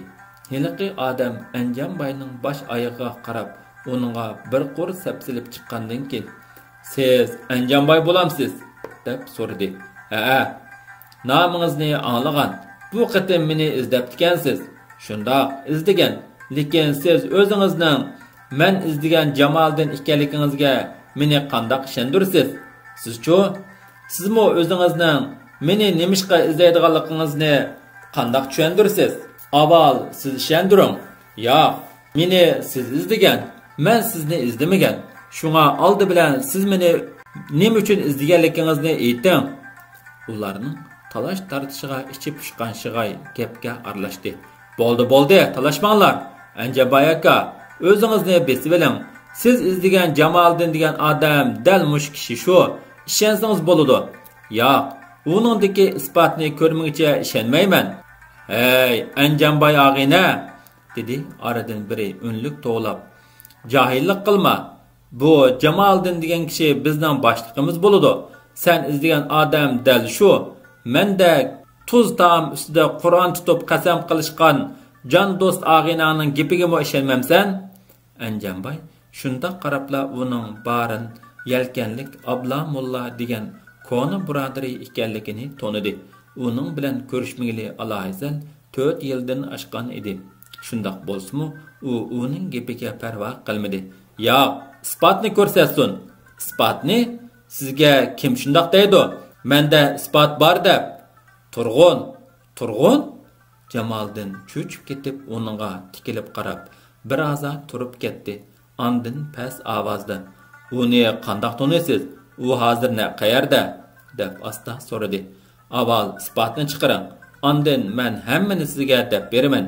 ھېلىقى ئادەم ئەنجەمباينىڭ باش ئايىغىغا قاراپ، ئۇنىڭغا بىر قۇر سەپسېلىپ چىققاندىن كېيىن، سىز ئەنجەمباي بولامسىز؟ دەپ سورىدى. ھەئە، نامىڭىزنى ئاڭلىغان، بۇ قېتىم مېنى ئىزدەپتىكەنسىز. شۇنداق، ئىزدىگەن، لېكىن سىز ئۆزىڭىزنىڭ مەن ئىزدىگەن جامالىدىن ئىكەنلىكىڭىزگە مېنى قانداق ئىشەندۈرىسىز؟ سىزچۇ؟ سىزمۇ ئۆزىڭىزنىڭ مېنى نېمىشقا ئىزدەيدىغانلىقىڭىزنى قانداق چۈشەندۈرىسىز؟ ئاۋۋال سىز ئىشەندۈرۈڭ. ياق، مېنى سىز ئىزدىگەن، مەن سىزنى ئىزدىمىگەن. شۇڭا ئالدى بىلەن سىز مېنى نېمە ئۈچۈن ئىزدىگەنلىكىڭىزنى ئېيتىڭ. ئۇلارنىڭ تالاش-تارتىشىغا ئىچى پۇشقان شىغاي گەپكە ئارىلاشتى. بولدى، بولدى، تالاشماڭلار. ئەنجەمباي ئاكا، ئۆزىڭىزنى بېسىۋېلىڭ. سىز ئىزدىگەن جامالىدىن دېگەن ئادەم دەل مۇشۇ كىشى شۇ. ئىشەنسىڭىز بولىدۇ. ياق، ئۇنىڭدىكى ئىسپاتنى كۆرمىگۈچە ئىشەنمەيمەن. ھەي، ئەنجەمباي ئاغىنە! دېدى ئارىدىن بىرى ئۈنلۈك توۋلاپ. جاھىللىق قىلما. بۇ جامالىدىن دېگەن كىشى بىزنىڭ باشلىقىمىز بولىدۇ. سەن ئىزدىگەن ئادەم دەل شۇ. مەندەك تۇز تائام ئۈستىدە قۇرئان تۇتۇپ قەسەم قىلىشقان جان دوست ئاغىنەڭنىڭ گېپىگىمۇ ئىشەنمەمسەن؟ ئەنجانباي شۇنداق قاراپلا ئۇنىڭ بارىن يەلكەنلىك ئابلا موللا دېگەن كونا بۇرادىرى ئىكەنلىكىنى تونۇدى. ئۇنىڭ بىلەن كۆرۈشمىگىلى ئالاھەزەل تۆت يىلدىن ئاشقان ئىدى. شۇنداق بولسىمۇ، ئۇ ئۇنىڭ گېپىگە پەرۋا قىلمىدى. ياق، ئىسپاتنى كۆرسەتسۇن. ئىسپاتنى؟ سىزگە كىم شۇنداق دەيدۇ؟ مەندە ئىسپات بار دەپ. تۇرغۇن! تۇرغۇن! جامالىدىن چۆچۈپ كېتىپ ئۇنىڭغا تىكىلىپ قاراپ، بىر ھازا تۇرۇپ كەتتى. ئاندىن پەس ئاۋازدا، ئۇنى قانداق تونۇيسىز؟ ئۇ ھازىر نە قەيەردە؟ دەپ ئاستا سورىدى. ئاۋۋال ئىسپاتنى چىقىرىڭ، ئاندىن مەن ھەممىنى سىزگە دەپ بېرىمەن.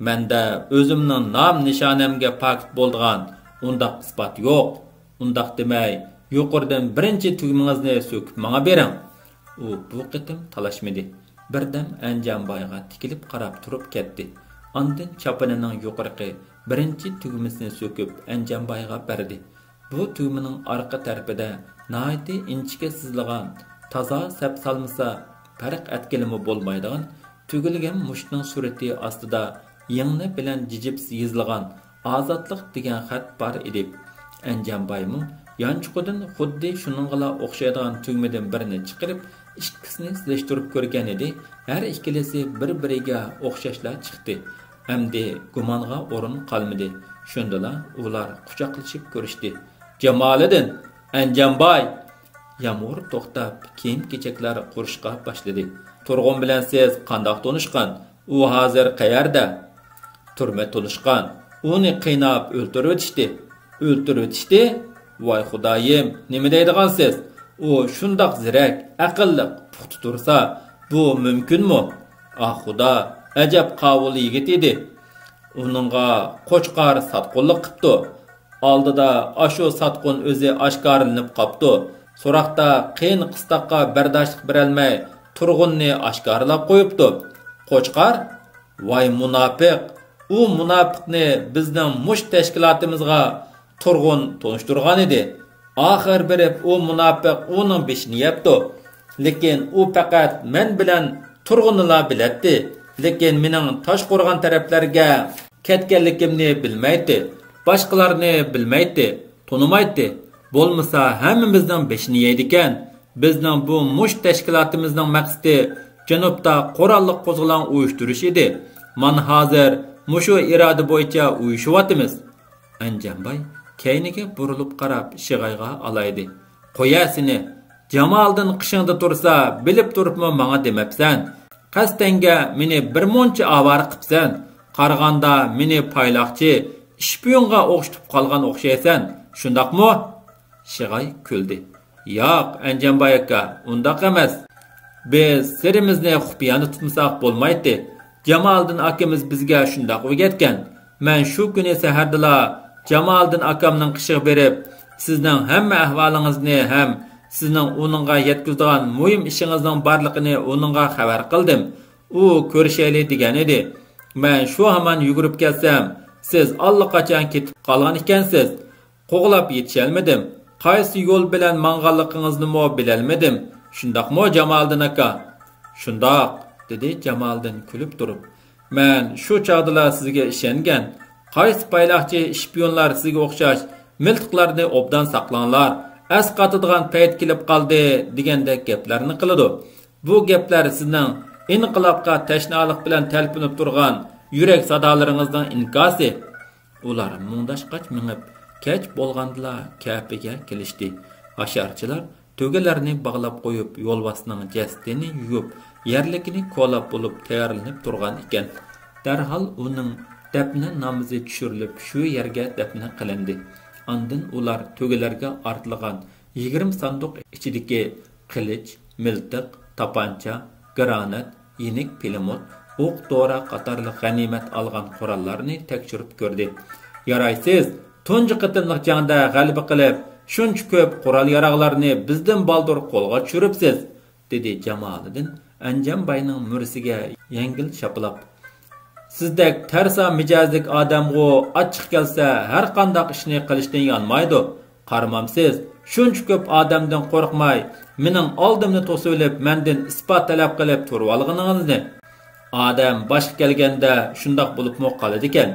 مەندە ئۆزۈمنىڭ نام نىشانەمگە پاكىت بولىدىغان ئۇنداق ئىسپات يوق. ئۇنداق دېمەي، يۇقىرىدىن بىرىنچى تۈگمىڭىزنى سۆكۈپ ماڭا بېرىڭ. ئۇ بۇ قېتىم تالاشمىدى. بىردەم ئەنجانبايغا تىكىلىپ قاراپ تۇرۇپ كەتتى. ئاندىن چاپىنىنىڭ يۇقىرىقى بىرىنچى تۈگمىسىنى سۆكۈپ ئەنجانبايغا بەردى. بۇ تۈگمىنىڭ ئارقا تەرىپىدە ناھايىتى ئىنچىكە سىزىلغان، تازا سەپ سالمىسا پەرق ئەتكىلىمۇ بولمايدىغان تۈگۈلگەن مۇشتنىڭ سۈرىتى ئاستىدا يىڭنە بىلەن جىجىپسى يېزىلغان ئازادلىق دېگەن خەت بار ئىدى. ئەنجانبايمۇ يانچۇقىدىن خۇددى شۇنىڭغىلا ئوخشايدىغان تۈگمىدىن بىرنى چىقىرىپ، ئىككىسىنى سېلىشتۇرۇپ كۆرگەن ئىدى. ھەر ئىككىلىسى بىر-بىرىگە ئوخشاشلا چىقتى. ئەمدى گۇمانغا ئورۇن قالمىدى. شۇندىلا ئۇلار قۇچاقلىشىپ كۆرۈشتى. جامالىدىن! ئەنجانباي! يامغۇر توختاپ، كىيىم-كېچەكلەر قۇرۇشقا باشلىدى. تۇرغۇن بىلەن سىز قانداق تونۇشقان؟ ئۇ ھازىر قەيەردە؟ تۈرمە تونۇشقان. ئۇنى قىيناپ ئۆلتۈرۈۋېتىشتى. ئۆلتۈرۈۋېتىشتى؟ ۋاي خۇدايىم، نېمە دەيدىغانسىز؟ ئۇ شۇنداق زېرەك، ئەقىللىق، پۇختا تۇرسا، بۇ مۇمكىنمۇ؟ ئاھ خۇدا، ئەجەب قاۋۇل يىگىت ئىدى. ئۇنىڭغا قوچقار ساتقۇنلۇق قىپتۇ. ئالدىدا ئاشۇ ساتقۇن ئۆزى ئاشكارىلىنىپ قاپتۇ. سوراقتا قىيىن قىستاققا بەرداشلىق بېرەلمەي، تۇرغۇننى ئاشكارىلاپ قويۇپتۇ. قوچقار؟ ۋاي مۇناپىق! ئۇ مۇناپىقنى بىزنىڭ مۇشت تەشكىلاتىمىزغا تۇرغۇن تونۇشتۇرغانىدى. ئاخىر بېرىپ ئۇ مۇناپىق ئۇنىڭ بېشىنى يەپتۇ. لېكىن ئۇ پەقەت مەن بىلەن تۇرغۇننىلا بىلەتتى. لېكىن مېنىڭ تاشقورغان تەرەپلەرگە كەتكەنلىكىمنى بىلمەيتتى. باشقىلارنى بىلمەيتتى، تونۇمايتتى. بولمىسا ھەممىمىزنىڭ بېشىنى يەيدىكەن. بىزنىڭ بۇ مۇشت تەشكىلاتىمىزنىڭ مەقسىتى جەنۇبتا قوراللىق قوزغىلاڭ ئۇيۇشتۇرۇش ئىدى. مانا ھازىر مۇشۇ ئىرادە بويىچە ئۇيۇشۇۋاتىمىز. ئەنجانباي كەينىگە بۇرۇلۇپ قاراپ شىغايغا ئالايدى. قويە سېنى! جامالىدىن قېشىڭدا تۇرسا، بىلىپ تۇرۇپمۇ ماڭا دېمەپسەن. قەستەنگە مېنى بىر مۇنچە ئاۋارە قىپسەن. قارىغاندا مېنى پايلاقچى، ئىشپىيونغا ئوخشىتىپ قالغان ئوخشايسەن، شۇنداقمۇ؟ شىغاي كۈلدى. ياق، ئەنجانباي ئاكا، ئۇنداق ئەمەس. بىز سىرىمىزنى خۇپىيانە تۇتمىساق بولمايتتى. جامالىدىن ئاكىمىز بىزگە شۇنداق ئۆگەتكەن. مەن شۇ كۈنى سەھەردىلا جامالىدىن ئاكامنىڭ قېشىغا بېرىپ، سىزنىڭ ھەممە ئەھۋالىڭىزنى ھەم سىزنىڭ ئۇنىڭغا يەتكۈزىدىغان مۇھىم ئىشىڭىزنىڭ بارلىقىنى ئۇنىڭغا خەۋەر قىلدىم. ئۇ كۆرۈشەيلى دېگەن ئىدى. مەن شۇ ھامان يۈگۈرۈپ كەلسەم، سىز ئاللىقاچان كېتىپ قالغان ئىكەنسىز. قوغلاپ يېتىشەلمىدىم. قايسى يول بىلەن ماڭغانلىقىڭىزنىمۇ بىلەلمىدىم. شۇنداقمۇ، جامالىدىن ئاكا؟ شۇنداق، دېدى جامالىدىن كۈلۈپ تۇرۇپ. مەن شۇ چاغدىلا سىزگە ئىشەنگەن. قايسى پايلاقچى ئىشپىيونلار سىزگە ئوخشاش مىلتىقلارنى ئوبدان ساقلاڭلار. ئەسقاتىدىغان پەيت كېلىپ قالدى، دېگەندەك گەپلەرنى قىلىدۇ. بۇ گەپلەر سىزنىڭ ئىنقىلابقا تەشنالىق بىلەن تەلپۈنۈپ تۇرغان يۈرەك سادالىرىڭىزنىڭ ئىنكاسى. ئۇلار مۇڭداشقاچ مېڭىپ، كەچ بولغاندىلا كەپىگە كېلىشتى. ھاشارچىلار تۆگىلەرنى باغلاپ قويۇپ، يولۋاسنىڭ جەسىتىنى يۇيۇپ، يەرلىكىنى كولاپ بولۇپ تەييارلىنىپ تۇرغان ئىكەن. دەرھال ئۇنىڭ دەپنە نامىزى چۈشۈرۈلۈپ، شۇ يەرگە دەپنە قىلىندى. ئاندىن ئۇلار تۆگىلەرگە ئارتىلغان يىگىرمە ساندۇق ئىچىدىكى قىلىچ، مىلتىق، تاپانچا، گرانات، يېنىك پىلىموت، ئوق-دورا قاتارلىق غەنىيمەت ئالغان قوراللارنى تەكشۈرۈپ كۆردى. يارايسىز، تۇنجى قېتىملىق جەڭدە غەلىبە قىلىپ، شۇنچە كۆپ قورال-ياراغلارنى بىزدىن بالدۇر قولغا چۈشۈرۈپسىز، دېدى جامالىدىن ئەنجانباينىڭ مۈرىسىگە يەڭگىل شاپىلاپ. سىزدەك تەرسا مىجەزلىك ئادەمغۇ ئاچچىق كەلسە ھەرقانداق ئىشنى قىلىشتىن يانمايدۇ. قارىمامسىز، شۇنچە كۆپ ئادەمدىن قورقماي، مېنىڭ ئالدىمنى توسۇۋېلىپ، مەندىن ئىسپات تەلەپ قىلىپ تۇرۇۋالغىنىڭىزنى. ئادەم باشقا كەلگەندە شۇنداق بولۇپمۇ قالىدىكەن.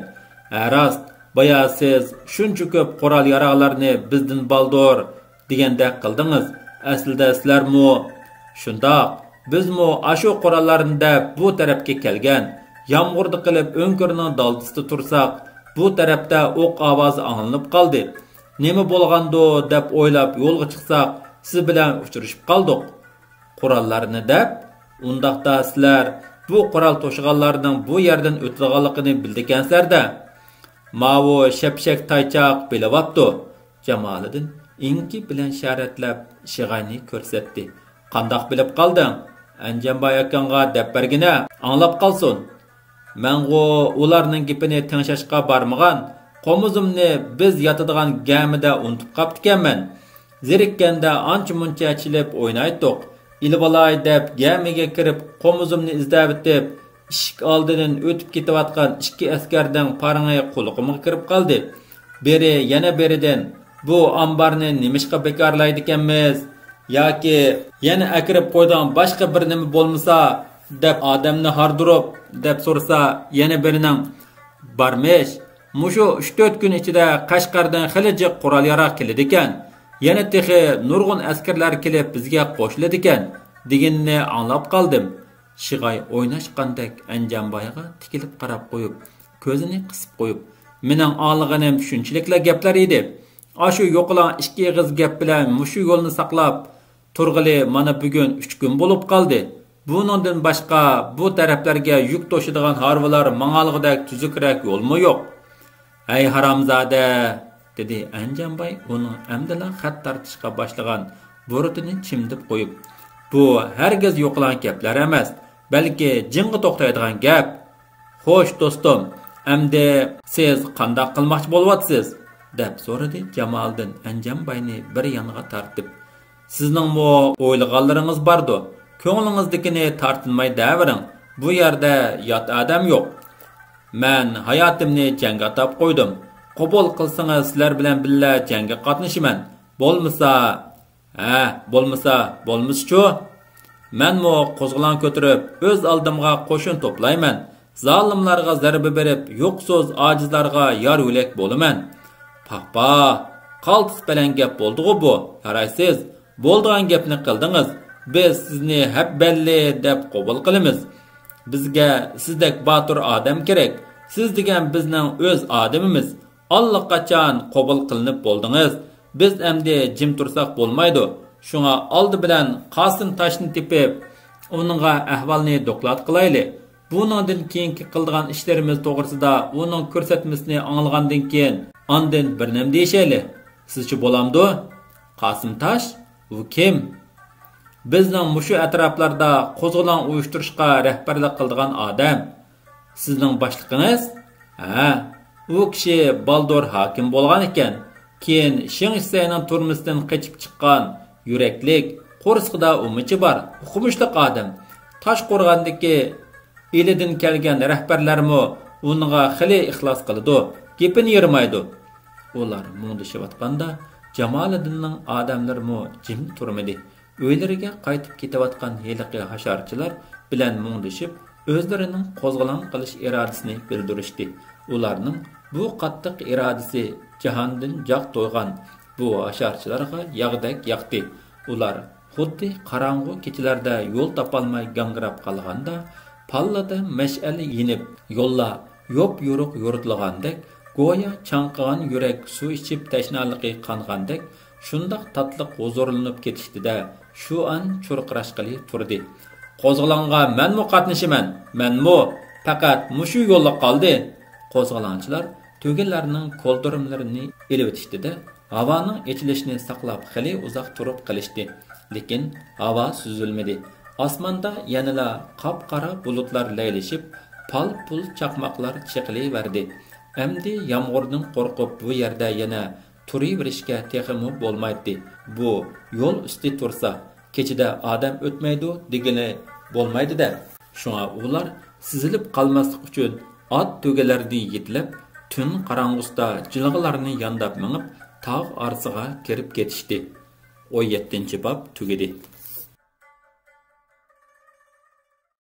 ھە، راست، بايا سىز شۇنچە كۆپ قورال-ياراغلارنى بىزدىن بالدۇر دېگەندەك قىلدىڭىز. ئەسلىدە سىلەرمۇ شۇنداق. بىزمۇ ئاشۇ قوراللارنى دەپ بۇ تەرەپكە كەلگەن. يامغۇردا قېلىپ ئۆڭكۈرنىڭ دالدىسىدا تۇرساق، بۇ تەرەپتە ئوق ئاۋازى ئاڭلىنىپ قالدى. نېمە بولغاندۇ دەپ ئويلاپ يولغا چىقساق، سىز بىلەن ئۇچرىشىپ قالدۇق. قوراللارنى دەپ، ئۇنداقتا سىلەر بۇ قورال توشۇغانلارنىڭ بۇ يەردىن ئۆتىدىغانلىقىنى بىلىدىكەنسىلەر-دە. ماۋۇ شەپشەك تايچاق بىلىۋاپتۇ. جامالىدىن ئېڭىكى بىلەن ئىشارەتلەپ شىغاينى كۆرسەتتى. قانداق بىلىپ قالدىڭ؟ ئەنجانباي ئاكاڭغا دەپ بەرگىنە، ئاڭلاپ قالسۇن. مەنغۇ ئۇلارنىڭ گېپىنى تىڭشاشقا بارمىغان، قومۇزۇمنى بىز ياتىدىغان گەمىدە ئۇنتۇپ قاپتىكەنمەن. زېرىككەندە ئانچە-مۇنچە چېلىپ ئوينايتتۇق. ئېلىۋالاي دەپ گەمىگە كىرىپ، قومۇزۇمنى ئىزدەۋېتىپ، ئىشىك ئالدىدىن ئۆتۈپ كېتىۋاتقان ئىككى ئەسكەرنىڭ پارىڭى قۇلىقىمغا كىرىپ قالدى. بىرى يەنە بىرىدىن، بۇ ئامبارنى نېمىشقا بىكارلايدىكەنمىز؟ ياكى يەنە ئەكىرىپ قويىدىغان باشقا بىر نېمە بولمىسا؟ دەپ ئادەمنى ھاردۇرۇپ، دەپ سورىسا، يەنە بىرىنىڭ، بارمىش، مۇشۇ ئۈچ-تۆت كۈن ئىچىدە قەشقەردىن خېلى جىق قورال-ياراغ كېلىدىكەن، يەنە تېخى نۇرغۇن ئەسكەرلەر كېلىپ بىزگە قوشۇلىدىكەن، دېگىنىنى ئاڭلاپ قالدىم. شىغاي ئويناشقاندەك ئەنجانبايغا تىكىلىپ قاراپ قويۇپ، كۆزىنى قىسىپ قويۇپ، مېنىڭ ئاڭلىغىنىم شۇنچىلىكلا گەپلەر ئىدى. ئاشۇ يوقىلاڭ ئىككى ئېغىز گەپ بىلەن مۇشۇ يولنى ساقلاپ تۇرغىلى مانا بۈگۈن ئۈچ كۈن بولۇپ قالدى. بۇنىڭدىن باشقا بۇ تەرەپلەرگە يۈك توشىدىغان ھارۋىلار ماڭالىغۇدەك تۈزۈكرەك يولمۇ يوق. ھەي ھارامزادە! دېدى ئەنجانباي ئۇنىڭ ئەمدىلا خەت تارتىشقا باشلىغان بۇرۇتىنى چىمدىپ قويۇپ، بۇ ھەرگىز يوقىلاڭ گەپلەر ئەمەس، بەلكى جىڭغا توختايدىغان گەپ. خوش، دوستۇم، ئەمدى سىز قانداق قىلماقچى بولۇۋاتىسىز؟ دەپ سورىدى جامالىدىن ئەنجانباينى بىر يانغا تارتىپ. سىزنىڭمۇ ئويلىغانلىرىڭىز باردۇ، كۆڭلىڭىزدىكىنى تارتىنماي دەۋېرىڭ، بۇ يەردە يات ئادەم يوق. مەن ھاياتىمنى جەڭگە ئاتاپ قويدۇم. قوبۇل قىلسىڭىز سىلەر بىلەن بىللە جەڭگە قاتنىشىمەن. بولمىسا، ھە، بولمىسا، بولمىسىچۇ؟ مەنمۇ قوزغىلاڭ كۆتۈرۈپ، ئۆز ئالدىمغا قوشۇن توپلايمەن. زالىملارغا زەربە بېرىپ، يوقسۇز، ئاجىزلارغا يار يۆلەك بولىمەن. پاھ، پاھ، قالتىس پەلەن گەپ بولدىغۇ بۇ. يارايسىز، بولىدىغان گەپنى قىلدىڭىز. بىز سىزنى ھەببەللى دەپ قوبۇل قىلىمىز. بىزگە سىزدەك باتۇر ئادەم كېرەك. سىز دېگەن بىزنىڭ ئۆز ئادىمىمىز. ئاللىقاچان قوبۇل قىلىنىپ بولدىڭىز. بىز ئەمدى جىم تۇرساق بولمايدۇ. شۇڭا ئالدى بىلەن قاسىم تاشنى تېپىپ، ئۇنىڭغا ئەھۋالنى دوكلات قىلايلى. بۇنىڭدىن كېيىنكى قىلىدىغان ئىشلىرىمىز توغرىسىدا ئۇنىڭ كۆرسەتمىسىنى ئاڭلىغاندىن كېيىن، ئاندىن بىر نېمە دېيىشەيلى. سىزچە بولامدۇ؟ قاسىم تاش؟ ئۇ كىم؟ بىزنىڭ مۇشۇ ئەتراپلاردا قوزغىلاڭ ئۇيۇشتۇرۇشقا رەھبەرلىك قىلىدىغان ئادەم. سىزنىڭ باشلىقىڭىز؟ ھە، ئۇ كىشى بالدۇر ھاكىم بولغان ئىكەن. كېيىن شېڭ شىسەينىڭ تۈرمىسىدىن قېچىپ چىققان، يۈرەكلىك، قورسىقىدا ئۇمىچى بار، ئوقۇمۇشلۇق ئادەم. تاشقورغاندىكى ئىلىدىن كەلگەن رەھبەرلەرمۇ ئۇنىڭغا خېلى ئىخلاس قىلىدۇ، گېپىنى يىرمايدۇ. ئۇلار مۇڭدىشىۋاتقاندا، جامالىدىننىڭ ئادەملىرىمۇ جىم تۇرمىدى. ئۆيلىرىگە قايتىپ كېتىۋاتقان ھېلىقى ھاشارچىلار بىلەن مۇڭدىشىپ، ئۆزلىرىنىڭ قوزغىلاڭ قىلىش ئىرادىسىنى بىلدۈرۈشتى. ئۇلارنىڭ بۇ قاتتىق ئىرادىسى جاھاندىن جاق تويغان بۇ ھاشارچىلارغا ياغدەك ياقتى. ئۇلار خۇددى قاراڭغۇ كېچىلەردە يول تاپالماي گاڭگىراپ قالغاندا، پاللىدا مەشئەل يېنىپ، يوللار يوپيورۇق يورۇتۇلغاندەك، گويا چاڭقىغان يۈرەك سۇ ئىچىپ تەشنالىقى قانغاندەك، شۇنداق تاتلىق ھۇزۇرلىنىپ كېتىشتى-دە، شۇ ئان چۇرقىراشقىلى تۇردى. قوزغىلاڭغا مەنمۇ قاتنىشىمەن، مەنمۇ! پەقەت مۇشۇ يوللا قالدى! قوزغىلاڭچىلار تۆگىلەرنىڭ كولدۇرۇملىرىنى ئېلىۋېتىشتى-دە، ھاۋانىڭ ئېچىلىشىنى ساقلاپ خېلى ئۇزاق تۇرۇپ قېلىشتى. لېكىن ھاۋا سۈزۈلمىدى. ئاسماندا يەنىلا قاپقارا بۇلۇتلار لەيلىشىپ، پال-پۇل چاقماقلار چېقىلىۋەردى. ئەمدى يامغۇردىن قورقۇپ بۇ يەردە يەنە تۇرۇۋېرىشكە تېخىمۇ بولمايتتى. بۇ يول ئۈستى تۇرسا، كېچىدە ئادەم ئۆتمەيدۇ دېگىلى بولمايدۇ-دە. شۇڭا ئۇلار سېزىلىپ قالماسلىق ئۈچۈن ئات تۆگىلەردىن يېتىلىپ، تۈن قاراڭغۇسىدا جىلغىلارنى يانداپ مېڭىپ، تاغ ئارىسىغا كىرىپ كېتىشتى. ئون يەتتىنچى باب تۈگىدى.